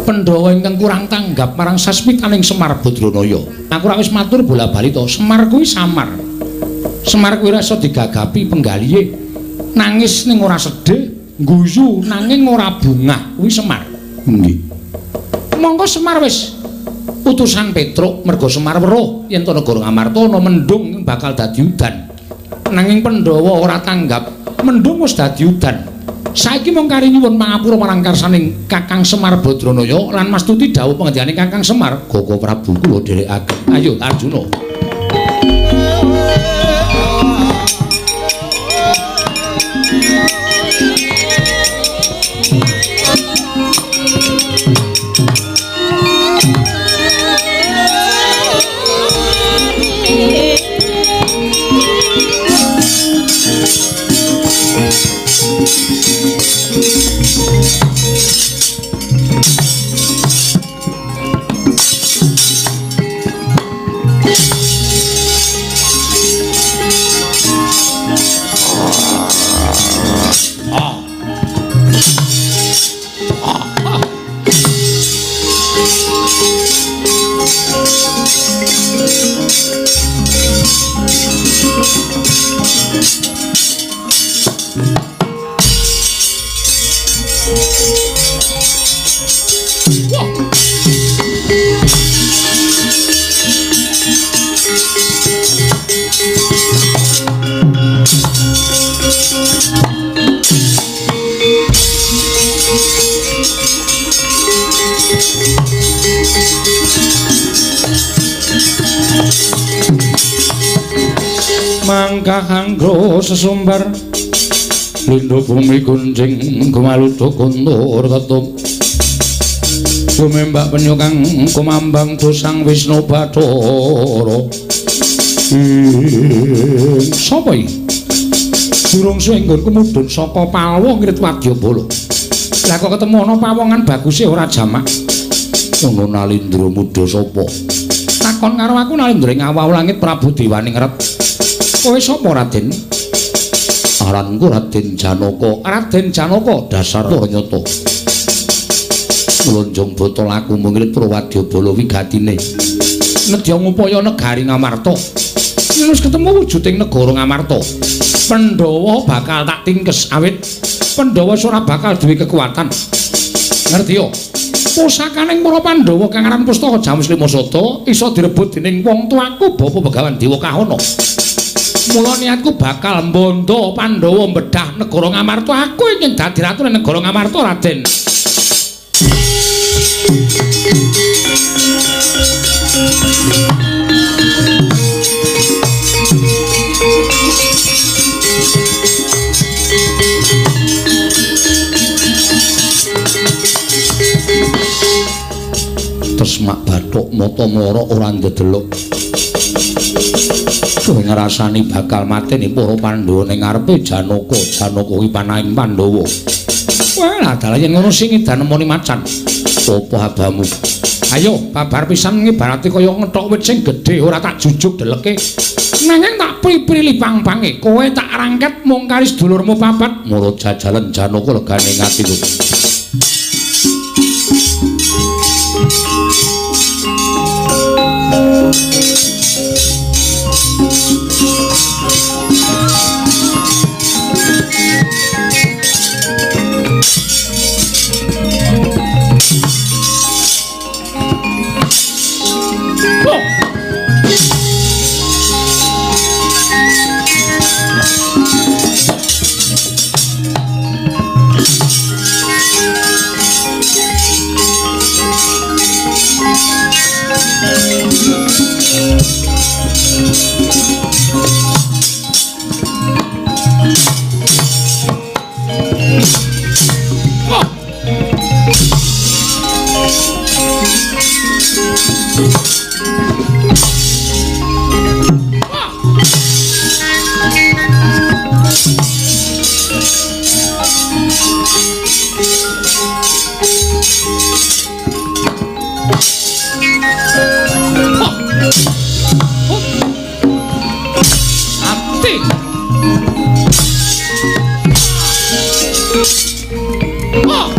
Pandhawa ingkang kurang tanggap marang sasmitaning Semar Badranaya. Aku ora wis matur bola-bali to, Semar kuwi samar. Semar kuwi ora iso digagapi penggalihe. Nangis ning ora sedih, guyu nanging ora bungah, kuwi Semar. Nggih. Monggo Semar wis utusan Petruk merga Semar weruh yen to negara Ngamarta ana mendung bakal dadi udan. Nanging Pandhawa ora tanggap, mendung wis dadi udan. Saiki mung kari nyuwun pangapura marang karsaning Kakang Semar Badranaya lan mastuti dawuh pangendikane Kakang Semar. Goko Prabu kula dherekaken. Ayo Arjuna. Mangkahanggo sesumbar lindhu bumi gunjing gumaluduk guntur ketup gumembak penyu kang kumambang dosang Wisnu Bathara. Sapa iki? Durung suwe nggonku mudhun saka pawong ngrit wadyabala. Lah kok ketemu ana pawongan baguse ora jamak. Ngono Nalindra mudha sapa? Takon karo aku Nalindra ing awaw langit Prabu Dewaning Ret. Kowe sapa Raden? Aranku Raden Janaka. Raden Janaka dasar nyata. Mlonjong botol aku mungrit Prawadyabala wigatine. Nedya ngupaya negari Ngamarta. Yen wis ketemu wujuding negara Ngamarta, Pandhawa bakal tak tingkes awit Pandhawa ora bakal duwe kekuatan. Ngerti yo? Pusakaning para Pandhawa kang aran Pustaka Jamus Lima Sata iso direbut dening wong tuaku Bapa Begawan Dewa Kahana. Mula niatku bakal mbondo Pandhawa mbedah negara Ngamarta. Aku ingin dadi ratu negara Ngamarta, Raden. Tesmak bathuk mata mlorok ora ndedelok. Kowe ngrasani bakal mateni para Pandhawa ning ngarepe Janaka. Janaka kuwi panahing Pandhawa. Wah, dalah yen ngono sing edan nemoni macan. Apa abamu? Ayo, babar pisan ngibarate kaya ngethok wit sing gedhe ora tak jujuk deleke. Nanging tak pri-pri pang-pange. Kowe tak rangket mung kari sedulurmu papat. Mula jajalen Janaka legane ati lho.
Oh.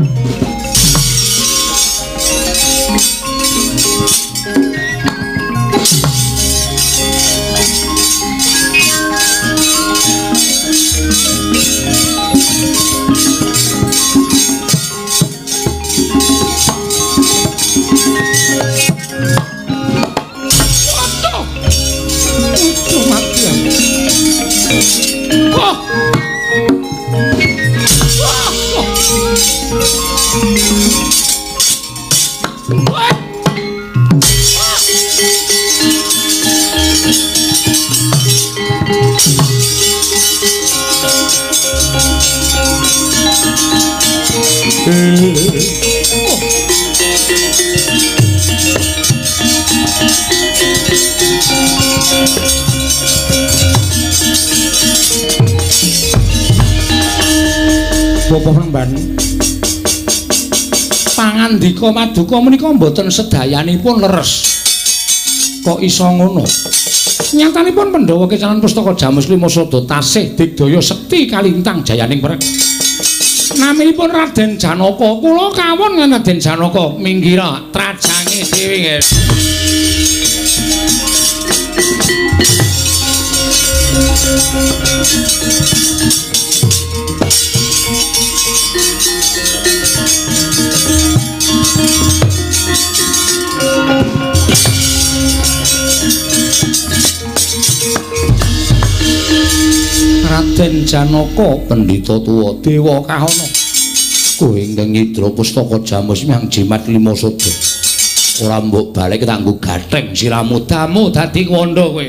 Bapak Penemban, pangandika maduka menika mboten sedayanipun leres. Kok iso ngono? Nyatanipun Pandhawa kecalan pustaka Jamus Lima Sada tasih digdaya sekti kalintang jayaning perang. Naminipun Raden Janaka. Kula kawon Raden Janaka minggira trajange dhewe nggih. Raden Janaka pendhita tuwa dewa kahana, kowe ingkang nyidra pustaka Jamus miang jimat lima sada ora mbok balik kanggo gatheng siramu damu dadi kandha kowe.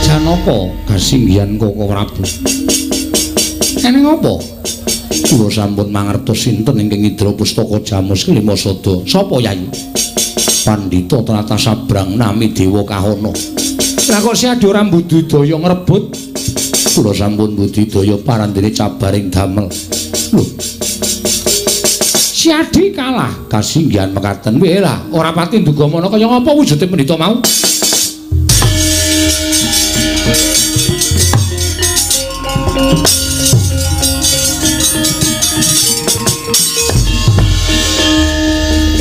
Janaka kasinggihan Koko Prabu. Eneng apa? Kula sampun mangertos sinten ingkang ngidra pustaka Jamus Lima Sada. Sapa Yayi? Pandhita tlatah sabrang nami Dewa Kahana. Lah kok siadi ora mbudidaya ngrebut? Kula sampun budidaya parandene cabaring damel. Lho. Siadi kalah kasinggihan mekaten. Weh lah, ora pati nduga mana kaya ngapa wujude pendhita mau?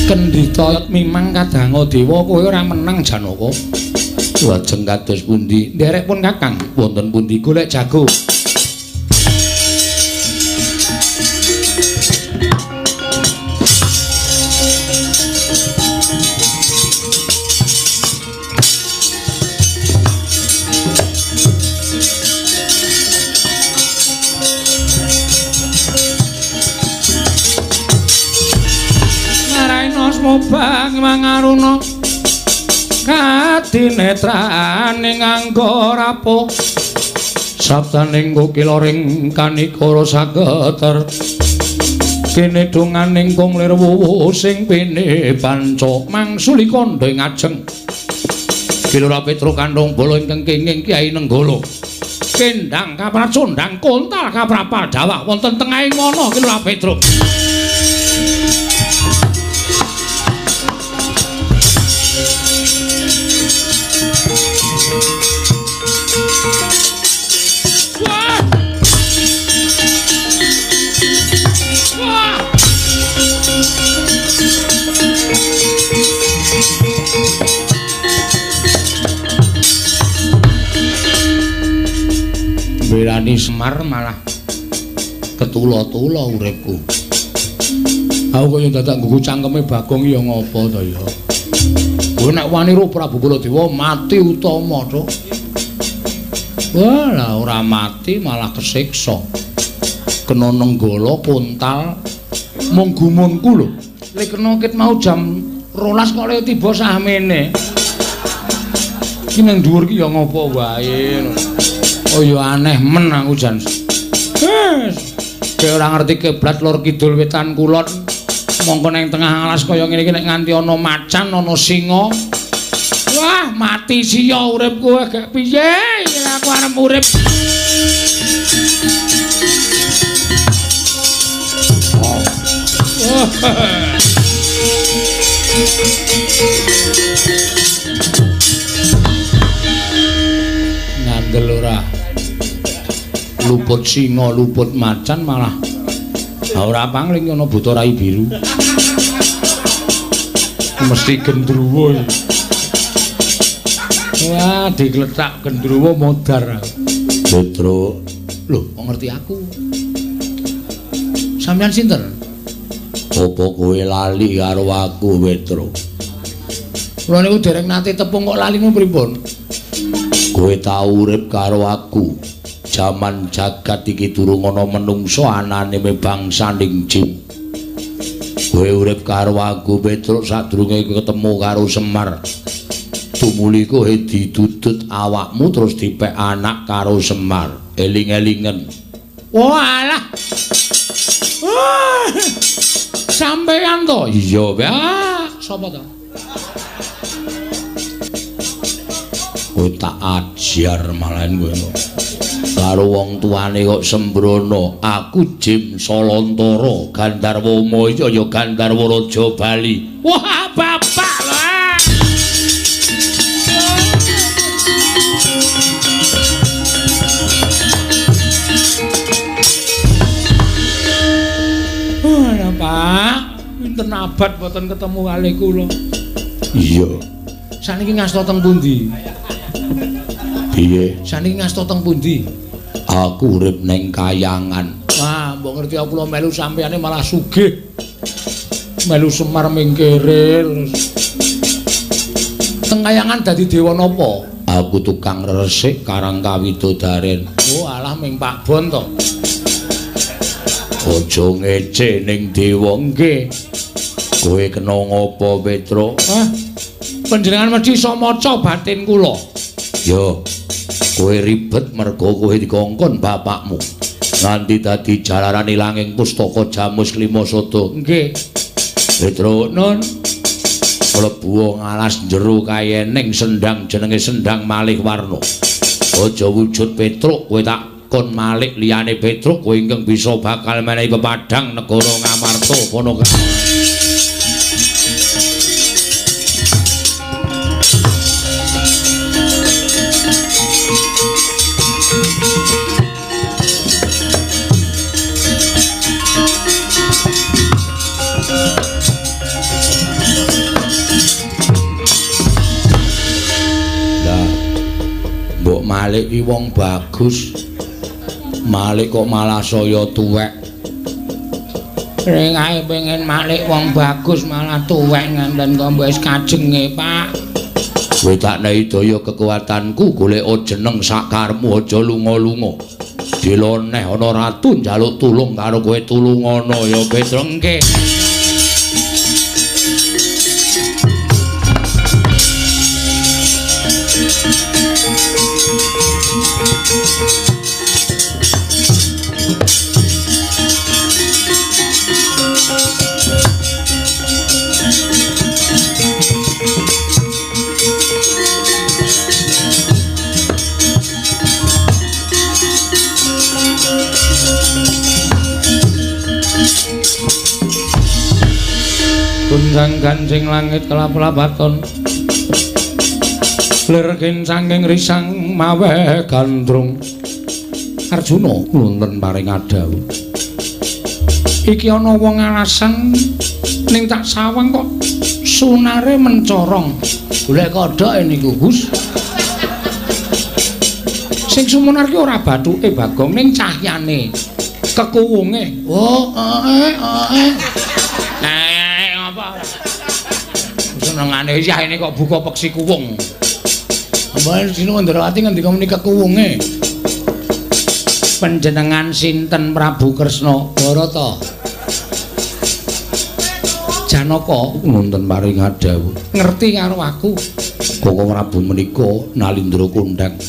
Kendhita mimang kadanga dewa kowe ora menang Janaka. Lajeng kados pundi? Nderek pun Kakang, wonten pundi golek jago. Mubang mangaruna kadinetraning angga rapuh sabdaning kokiloring kanikara sageter kene donganing kung lir wuwu sing pene panca mangsuli kandha ing ajeng Kilura Petruk kandhong bala ingkang kenging Kyai Nenggala kendang kapracondang kontal kaprapal dawah wonten tengahing wana Kilura Petruk. Belani Semar malah ketula-tula uripku. Aku kaya dadak nggugu cangkeme Bagong ya ngopo to ya. Kowe nek wani ro Prabu Baladewa mati utama to. Wah, lah ora mati malah kesiksa. Kena nenggala kontal mung gumunku lho. Lek kena ket mau jam 12 kok le tiba sahmene. Iki nang dhuwur ki ya ngopo wae. Oh ya aneh men aku jan. Wes. Kowe ora ngerti kiblat lor kidul wetan kulon. Mongko nang tengah alas kaya ngene iki nek nganti ana macan, ana singa. Wah, mati sia urip kowe gek piye? Iki aku arep urip. Ngandel ora. Luput singa, luput macan malah ora pangling ana buta rai biru. Mesti gendruwo. Wah, digletak gendruwo modar.
Petruk,
lho, kok ngerti aku? Sampeyan sinten?
Apa kowe lali karo aku, Petruk?
Kula niku dereng nate tepung kok lali niku pripun?
Kowe tau urip karo aku. Jaman jagat iki durung ana menungsa anane bangsaning jin. Kowe urip karo aku, Petruk, sadurunge ketemu karo Semar. Tumuli kowe didudut awakmu terus dipek anak karo Semar. Eling-elingen.
Walah. Wah. Sampeyan to?
Iya, Pak.
Sapa to?
Kowe tak ajar malahan kowe. Karo wong tuane kok sembrono. Aku Jim Solontara, Gandharwa Maya ya Gandharwa Raja Bali.
Wah, bapak lho. Oh, Pak, pinten abad boten ketemu kalih kula.
Iya.
Saniki ngasta teng pundi?
Piye?
Saniki ngasta teng pundi?
Aku urip ning kayangan.
Wah, mbok ngerti aku kula melu sampeyane malah sugih. Melu Semar mingkire terus. Teng kayangan dadi dewa napa?
Aku tukang resik karang kawidodaren.
Oh, alah ming Pak Bon to.
Aja ngece ning dewa nggih. Kowe kena ngopo, Petruk?
Hah? Panjenengan mesti iso maca batin kula.
Yo. Kowe ribet mergo kowe dikongkon bapakmu nganti dadi jalaran ilanging pustaka Jamus Klima Sada.
Nggih.
Petruk,
nun
mlebu ngalas jero kayening sendang jenenge Sendang Malih Warna. Aja wujud Petruk, kowe tak kon malik liyane Petruk, kowe ingkang bisa bakal menehi pepadhang negara Ngamarta Ponoka. Mbok Malik ki wong bagus. Malik kok malah saya tuwek.
Ring ae pengen Malik wong bagus malah tuwek nganten kok mbok wis kajenge, Pak.
Kowe tak nehi daya kekuatanku golek jeneng sakarmu aja lunga-lunga. Diloneh ana ratu njaluk tulung karo kowe tulungana ya Petruk.
Nggih. Gunjang ganjing langit kelap-lapaton lir saking risang maweh gandrung. Arjuna wonten paring adhawuh. Iki ana wong alasan ning tak sawang kok sunare mencorong. Golek kodhoke niku, Gus. Sing sumunar ki ora bathuke Bagong ning cahyane, kekuwunge. Oh, Nek apa? Senengane yah ini kok buka peksi kuwung. Mbah Dinu Ndrawati ngendika muni kekuwunge. Panjenengan sinten Prabu Kresna Barata? Janaka
wonten paring adhawuh.
Ngerti karo aku.
Koko Prabu menika Nalindra kondhang.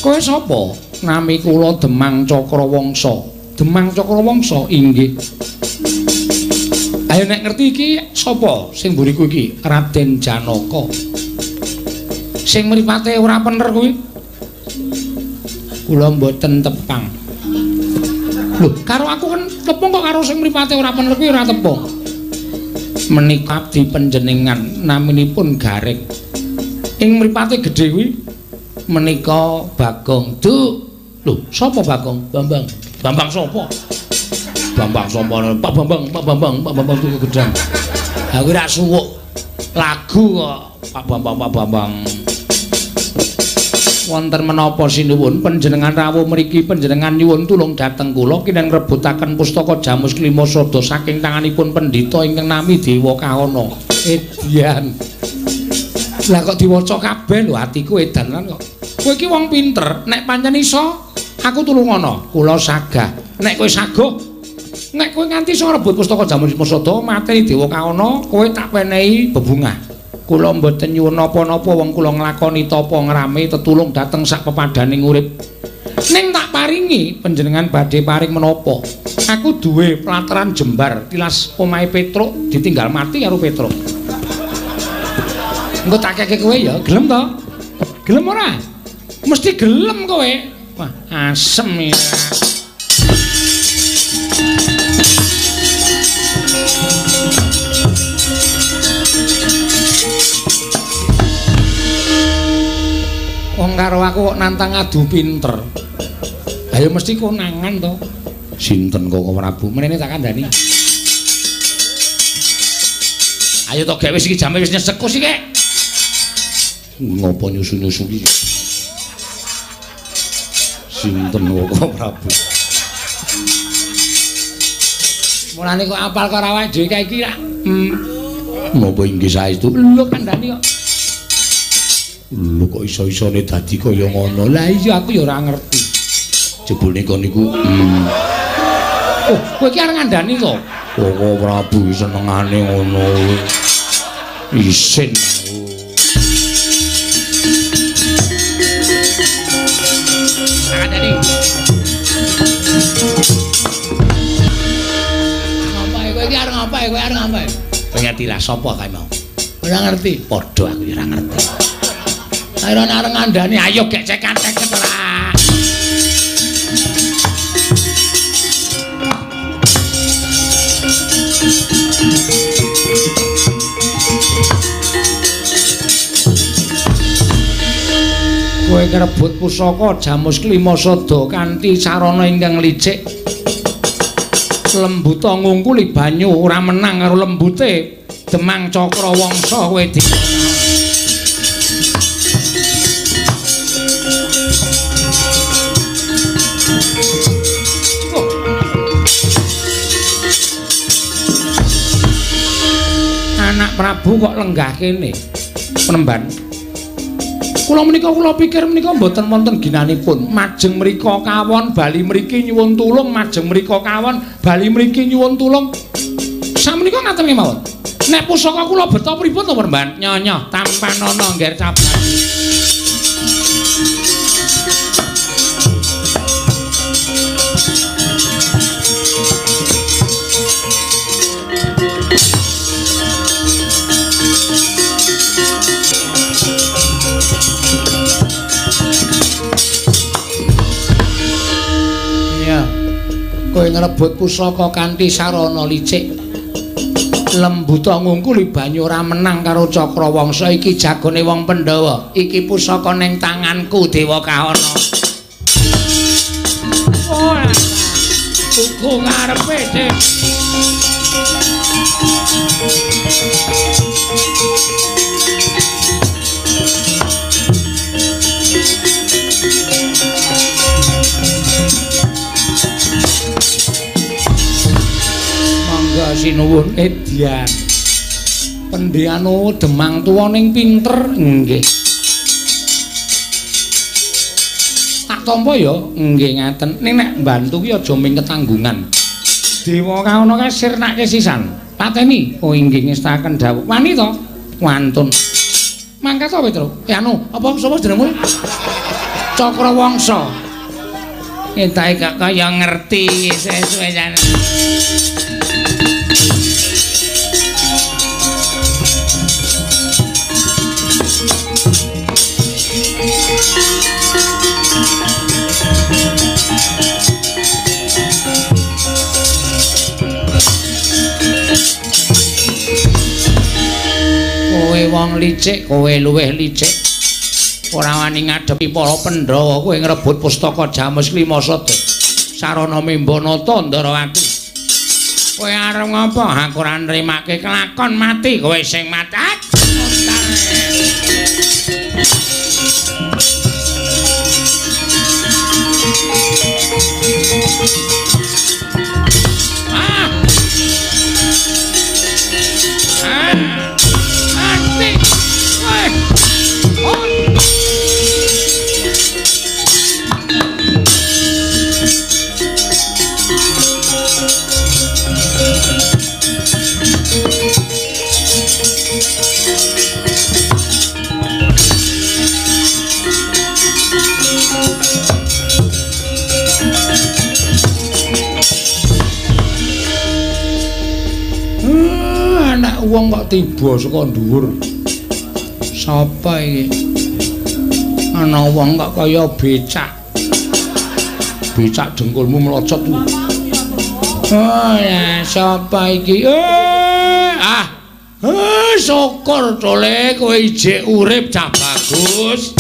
Kowe sapa? Nami kula Demang Cakrawangsa.
Demang Cakrawangsa inggih. Ayo nek ngerti iki sapa sing mburiku iki? Raden Janaka. Sing mripate ora pener kuwi. Kula mboten tepang. Lho, karo aku kan tepung kok karo sing mripate ora pener kuwi ora tepung. Menika abdi panjenengan naminipun Gareng. Ing mripate gedhe kuwi menika Bagong. Duk. Lho, sapa Bagong? Bambang. Bambang sapa? Bambang sapa? Pak Bambang, Pak Bambang, Pak Bambang tuku gedang. Ha kuwi rak suwuk lagu kok Pak Bambang, Pak Bambang. Wonten menapa sinuwun panjenengan rawuh mriki panjenengan nyuwun tulung dhateng kula kinten ngrebutaken pustaka Jamus Klima Sada saking tanganipun pendhita ingkang nami Dewa Kahana. Edian. Lah kok diwaca kabeh lho atiku edan lan kok. Kowe iki wong pinter, nek pancen iso aku tulungono. Kula sagah. Nek kowe saguh, nek kowe nganti iso ngrebut pustaka Jamus Klima Sada mateni Dewa Kahana, kowe tak wenehi bebungah. Kula mboten nyuwun napa-napa wong kula nglakoni tapa ngrame tetulung dhateng sak pepadaning urip. Ning tak paringi panjenengan badhe paring menapa? Aku duwe plataran jembar tilas omahe Petruk ditinggal mati karo Petruk. Engko tak keke kowe ya, gelem to? Gelem ora? Mesti gelem kowe. Wah, asem ya. Wong karo aku kok nantang adu pinter. Ayo mesti konangan to. Sinten Koko Prabu? Menene tak kandhani. Ayo to gek wis iki jame wis nyesekus iki. Ngopo nyusu-nyusu iki? Sinten Koko Prabu? Mulane kok apal karo awake dhewe kae iki rak. Ngopo inggih saestu? Lho kandhani kok. Lho kok iso-isone dadi kaya ngono. Lah iya aku ya ora ngerti. Jebule kon niku. Oh, kowe iki arep ngandani to? Koko Prabu senengane ngono. Isin aku. Ngandani. Ngapa kowe iki arep ngapa? Kowe arep ngapa? Kowe ngerti lah sapa kae mau? Ora ngerti. Padha aku ya ora ngerti. Ayo arep ngandani, ayo gek cekan-ceket lah. Kowe ngrebut pusaka Jamus Klima Sada kanthi carana ingkang licik. Lembuta ngungkuli banyu ora menang karo lembute Demang Cakrawangsa kowe di. Anak Prabu kok lenggah kene penemban. Kula menika kula pikir menika mboten wonten ginanipun. Majeng mriko kawon bali mriki nyuwun tulung, majeng mriko kawon bali mriki nyuwun tulung. Samenika ngaten kemawon. Nek pusaka kula beto pripun to penemban? Nyonya tampanana ngger cabang. Kowe ngrebut pusaka kanthi sarana licik. Lembuta ngungkuli banyu ora menang karo Cakrawangsa iki jagone wong Pandhawa. Iki pusaka ning tanganku Dewa Kahana. Ora. Tuku ngarepe, Dik. Sinuwun edyan. Pendhiyanu Demang tuwa ning pinter nggih. Tak tampa ya nggih ngaten. Ning nek mbantu ki aja ming ketanggungan. Dewa Kahana kae sirnake sisan. Pateni. Oh inggih ngestaken dawuh. Wani to? Wantun. Mangkat to, Petro? Anu, apa sapa jenengmu? Cakrawangsa.
Entek kok kaya ngerti suwe-suwe jane. Kowe wong licik, kowe luwih licik. Ora wani ngadepi para Pandhawa, kowe ngrebut pustaka Jamus Klimasada. Sarana Mimbanata Ndarawati. Kowe arep ngapa? Aku ora nrimake kelakon mati, kowe sing mati. Ah. Ah. Mati. Kowe. Oh. Anak wong kok tiba saka dhuwur. Sapa iki? Ana wong kok kaya becak. Becak dengkulmu mlocot. Oh ya, sapa iki? Syukur tole kowe ijik urip cah bagus.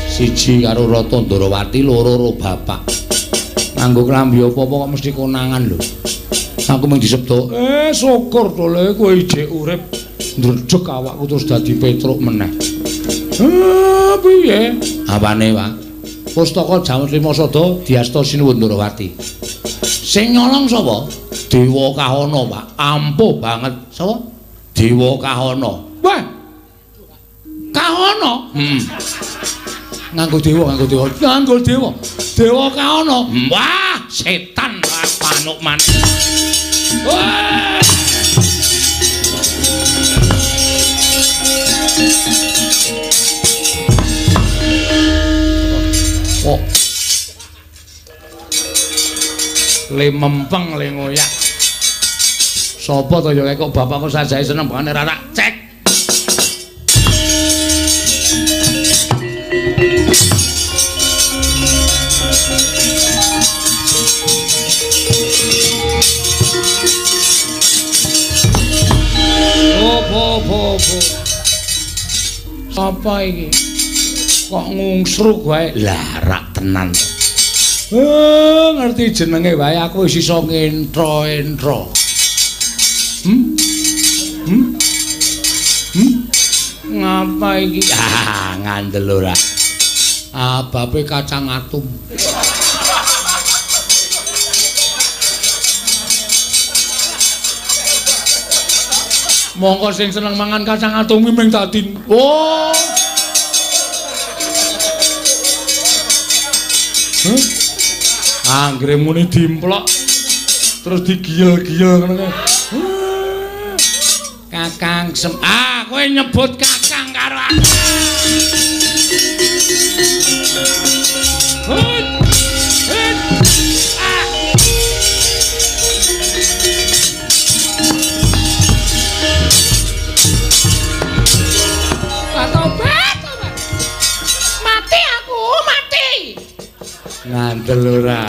Siji karo Rata Ndarawati, loro ro bapak. Nganggo klambi apa-apa kok mesti konangan lho. Aku mung disebut, syukur tole kowe ijik urip. Ndredeg awakku terus dadi Petruk meneh. Piye? Apane, Pak? Pustaka Jamus Limasada diasta Sinuwun Ndarawati. Sing nyolong sapa? Dewa Kahana, Pak. Ampuh banget. Sapa? Dewa Kahana. Wah. Kahana? Nganggo dewa, nganggo dewa. Nganggo dewa. Dewa Kahana. Wah, setan manuk manuk. Wah. Oh. Le mempeng le ngoyak. Sapa to ya kok bapakku sajae seneng banget ora tak cek. Opo. Sapa iki? Kok ngungsruk wae? Lah rak tenan. Ngerti jenenge wae aku wis iso ngentro-entro. Ngapa iki? Ah, ngandel ora. Ababe kacang atum. Mongko sing seneng mangan kacang atum kuwi mung dadi. Oh. Huh? Anggere muni dimplok terus digiyel-giyel ngono kae. Kakang Sem. Ah, kowe nyebut kakang karo aku. Hut. Hut. Ah. Tobat, tobat. Mati aku, mati. Ngandel ora.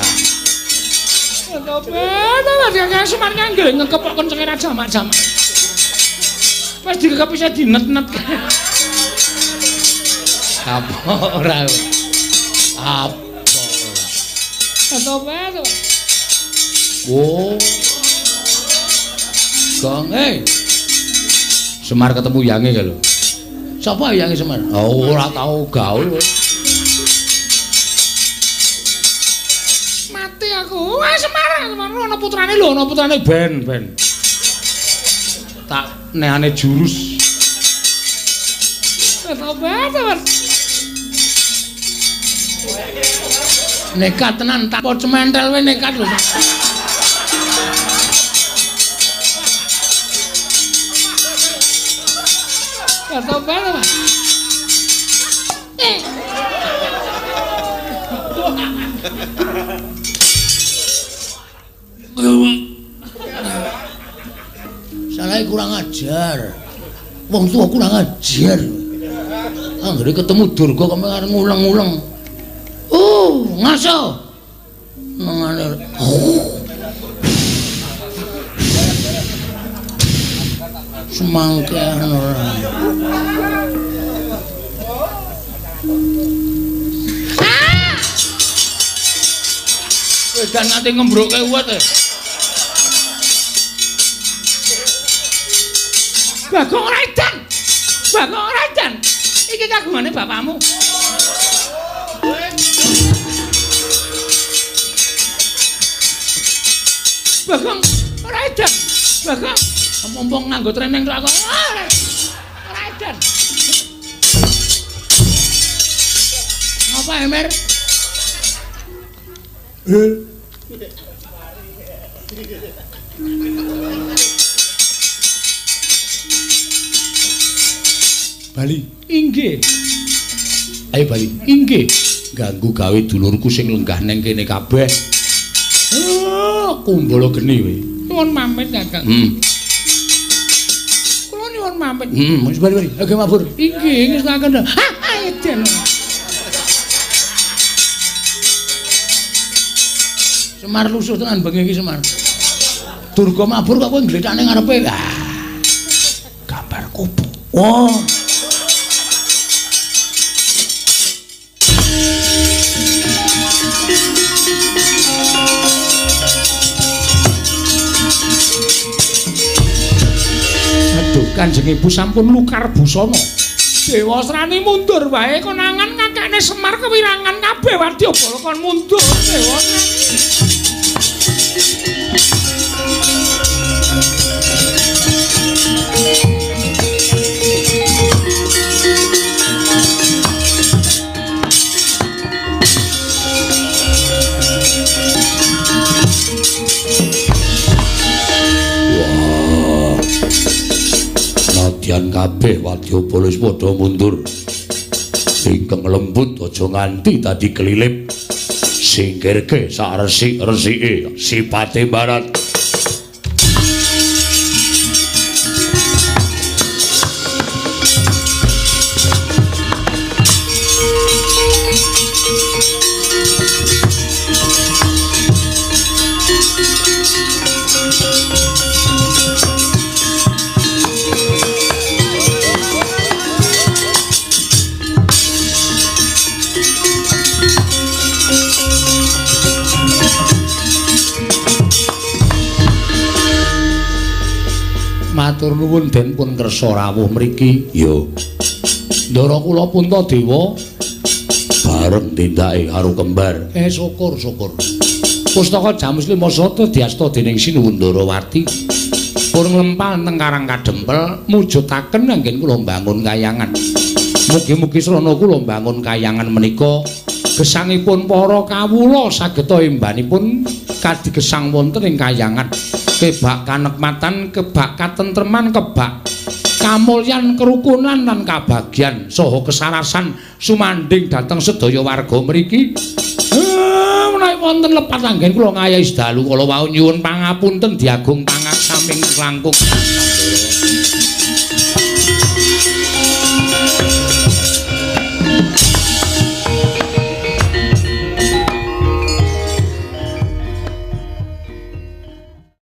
Tobat, tobat kakang Semar nganggel ngekepok kencenge ra jamak-jamak. Pas dikekep bisa dinet-net. Apa ora? Apa ora? Tobat, tobat. Oh. Gong, Semar ketemu yange kae lho. Sapa yange Semar? Oh, ora tau gaul. Mati aku. Wah, Semar, Semar ana putrane lho, ana putrane ben. Tak neane jurus. Tobat, tobat. Nekat tenan, tak cementel wae nekat lho. Tobat apa? Salah kurang ajar. Wong tua kurang ajar. Anggere ketemu Durga kok arep ngulang-ulang. Oh, ngaso. Nangane. Semangkean ora. Wedan nganti ngembrukke uwet e. Bagong ora edan. Bagong ora edan. Iki kagungane bapakmu. Bagong ora edan. Bagong mumpung nganggo training tok aku. Ora edan. Ngapa Emer? Bali. Inggih. Ayo Bali. Inggih. Ganggu gawe dulurku sing lenggah neng kene kabeh. Kumbala geni kowe. Nyuwun pamit, Kakang. Kula nyuwun pamit. Wis bali bali. Oke mabur. Inggih, ngestokaken. Hah, edan. Semar lusuh tenan bengi iki Semar. Durga mabur kok kowe nglethakne ngarepe. Ah. Gambar kupu. Oh. Aduh, Kanjeng Ibu sampun lukar busana. Dewasrani mundur wae konangan kakane Semar kewirangan kabeh wadyabala kon mundur Dewasrani.
Nadyan kabeh wadyabala wis padha mundur. Ingkang lembut aja nganti dadi kelilip. Singkirke sak resik-resike sipate barat. Matur nuwun den pun kersa rawuh mriki. Ya. Ndara kula Puntadewa bareng tindake karo kembar. Syukur syukur. Pustaka Jamus Lima Sata diasta dening Sinuwun Ndarawati. Pun nglempal teng Karang Kadempel mujudaken anggen kula mbangun kayangan. Mugi-mugi srana kula mbangun kayangan menika gesangipun para kawula sageta embanipun kadigesang wonten ing kayangan. Kebak kanekmatan, kebak katentreman, kebak kamulyan, kerukunan lan kabagyan saha kesarasan sumandhing dhateng sedaya warga mriki. Menawi wonten lepat anggen kula ngayahi sedalu kala wau nyuwun pangapunten diagung pangaksaming langkung.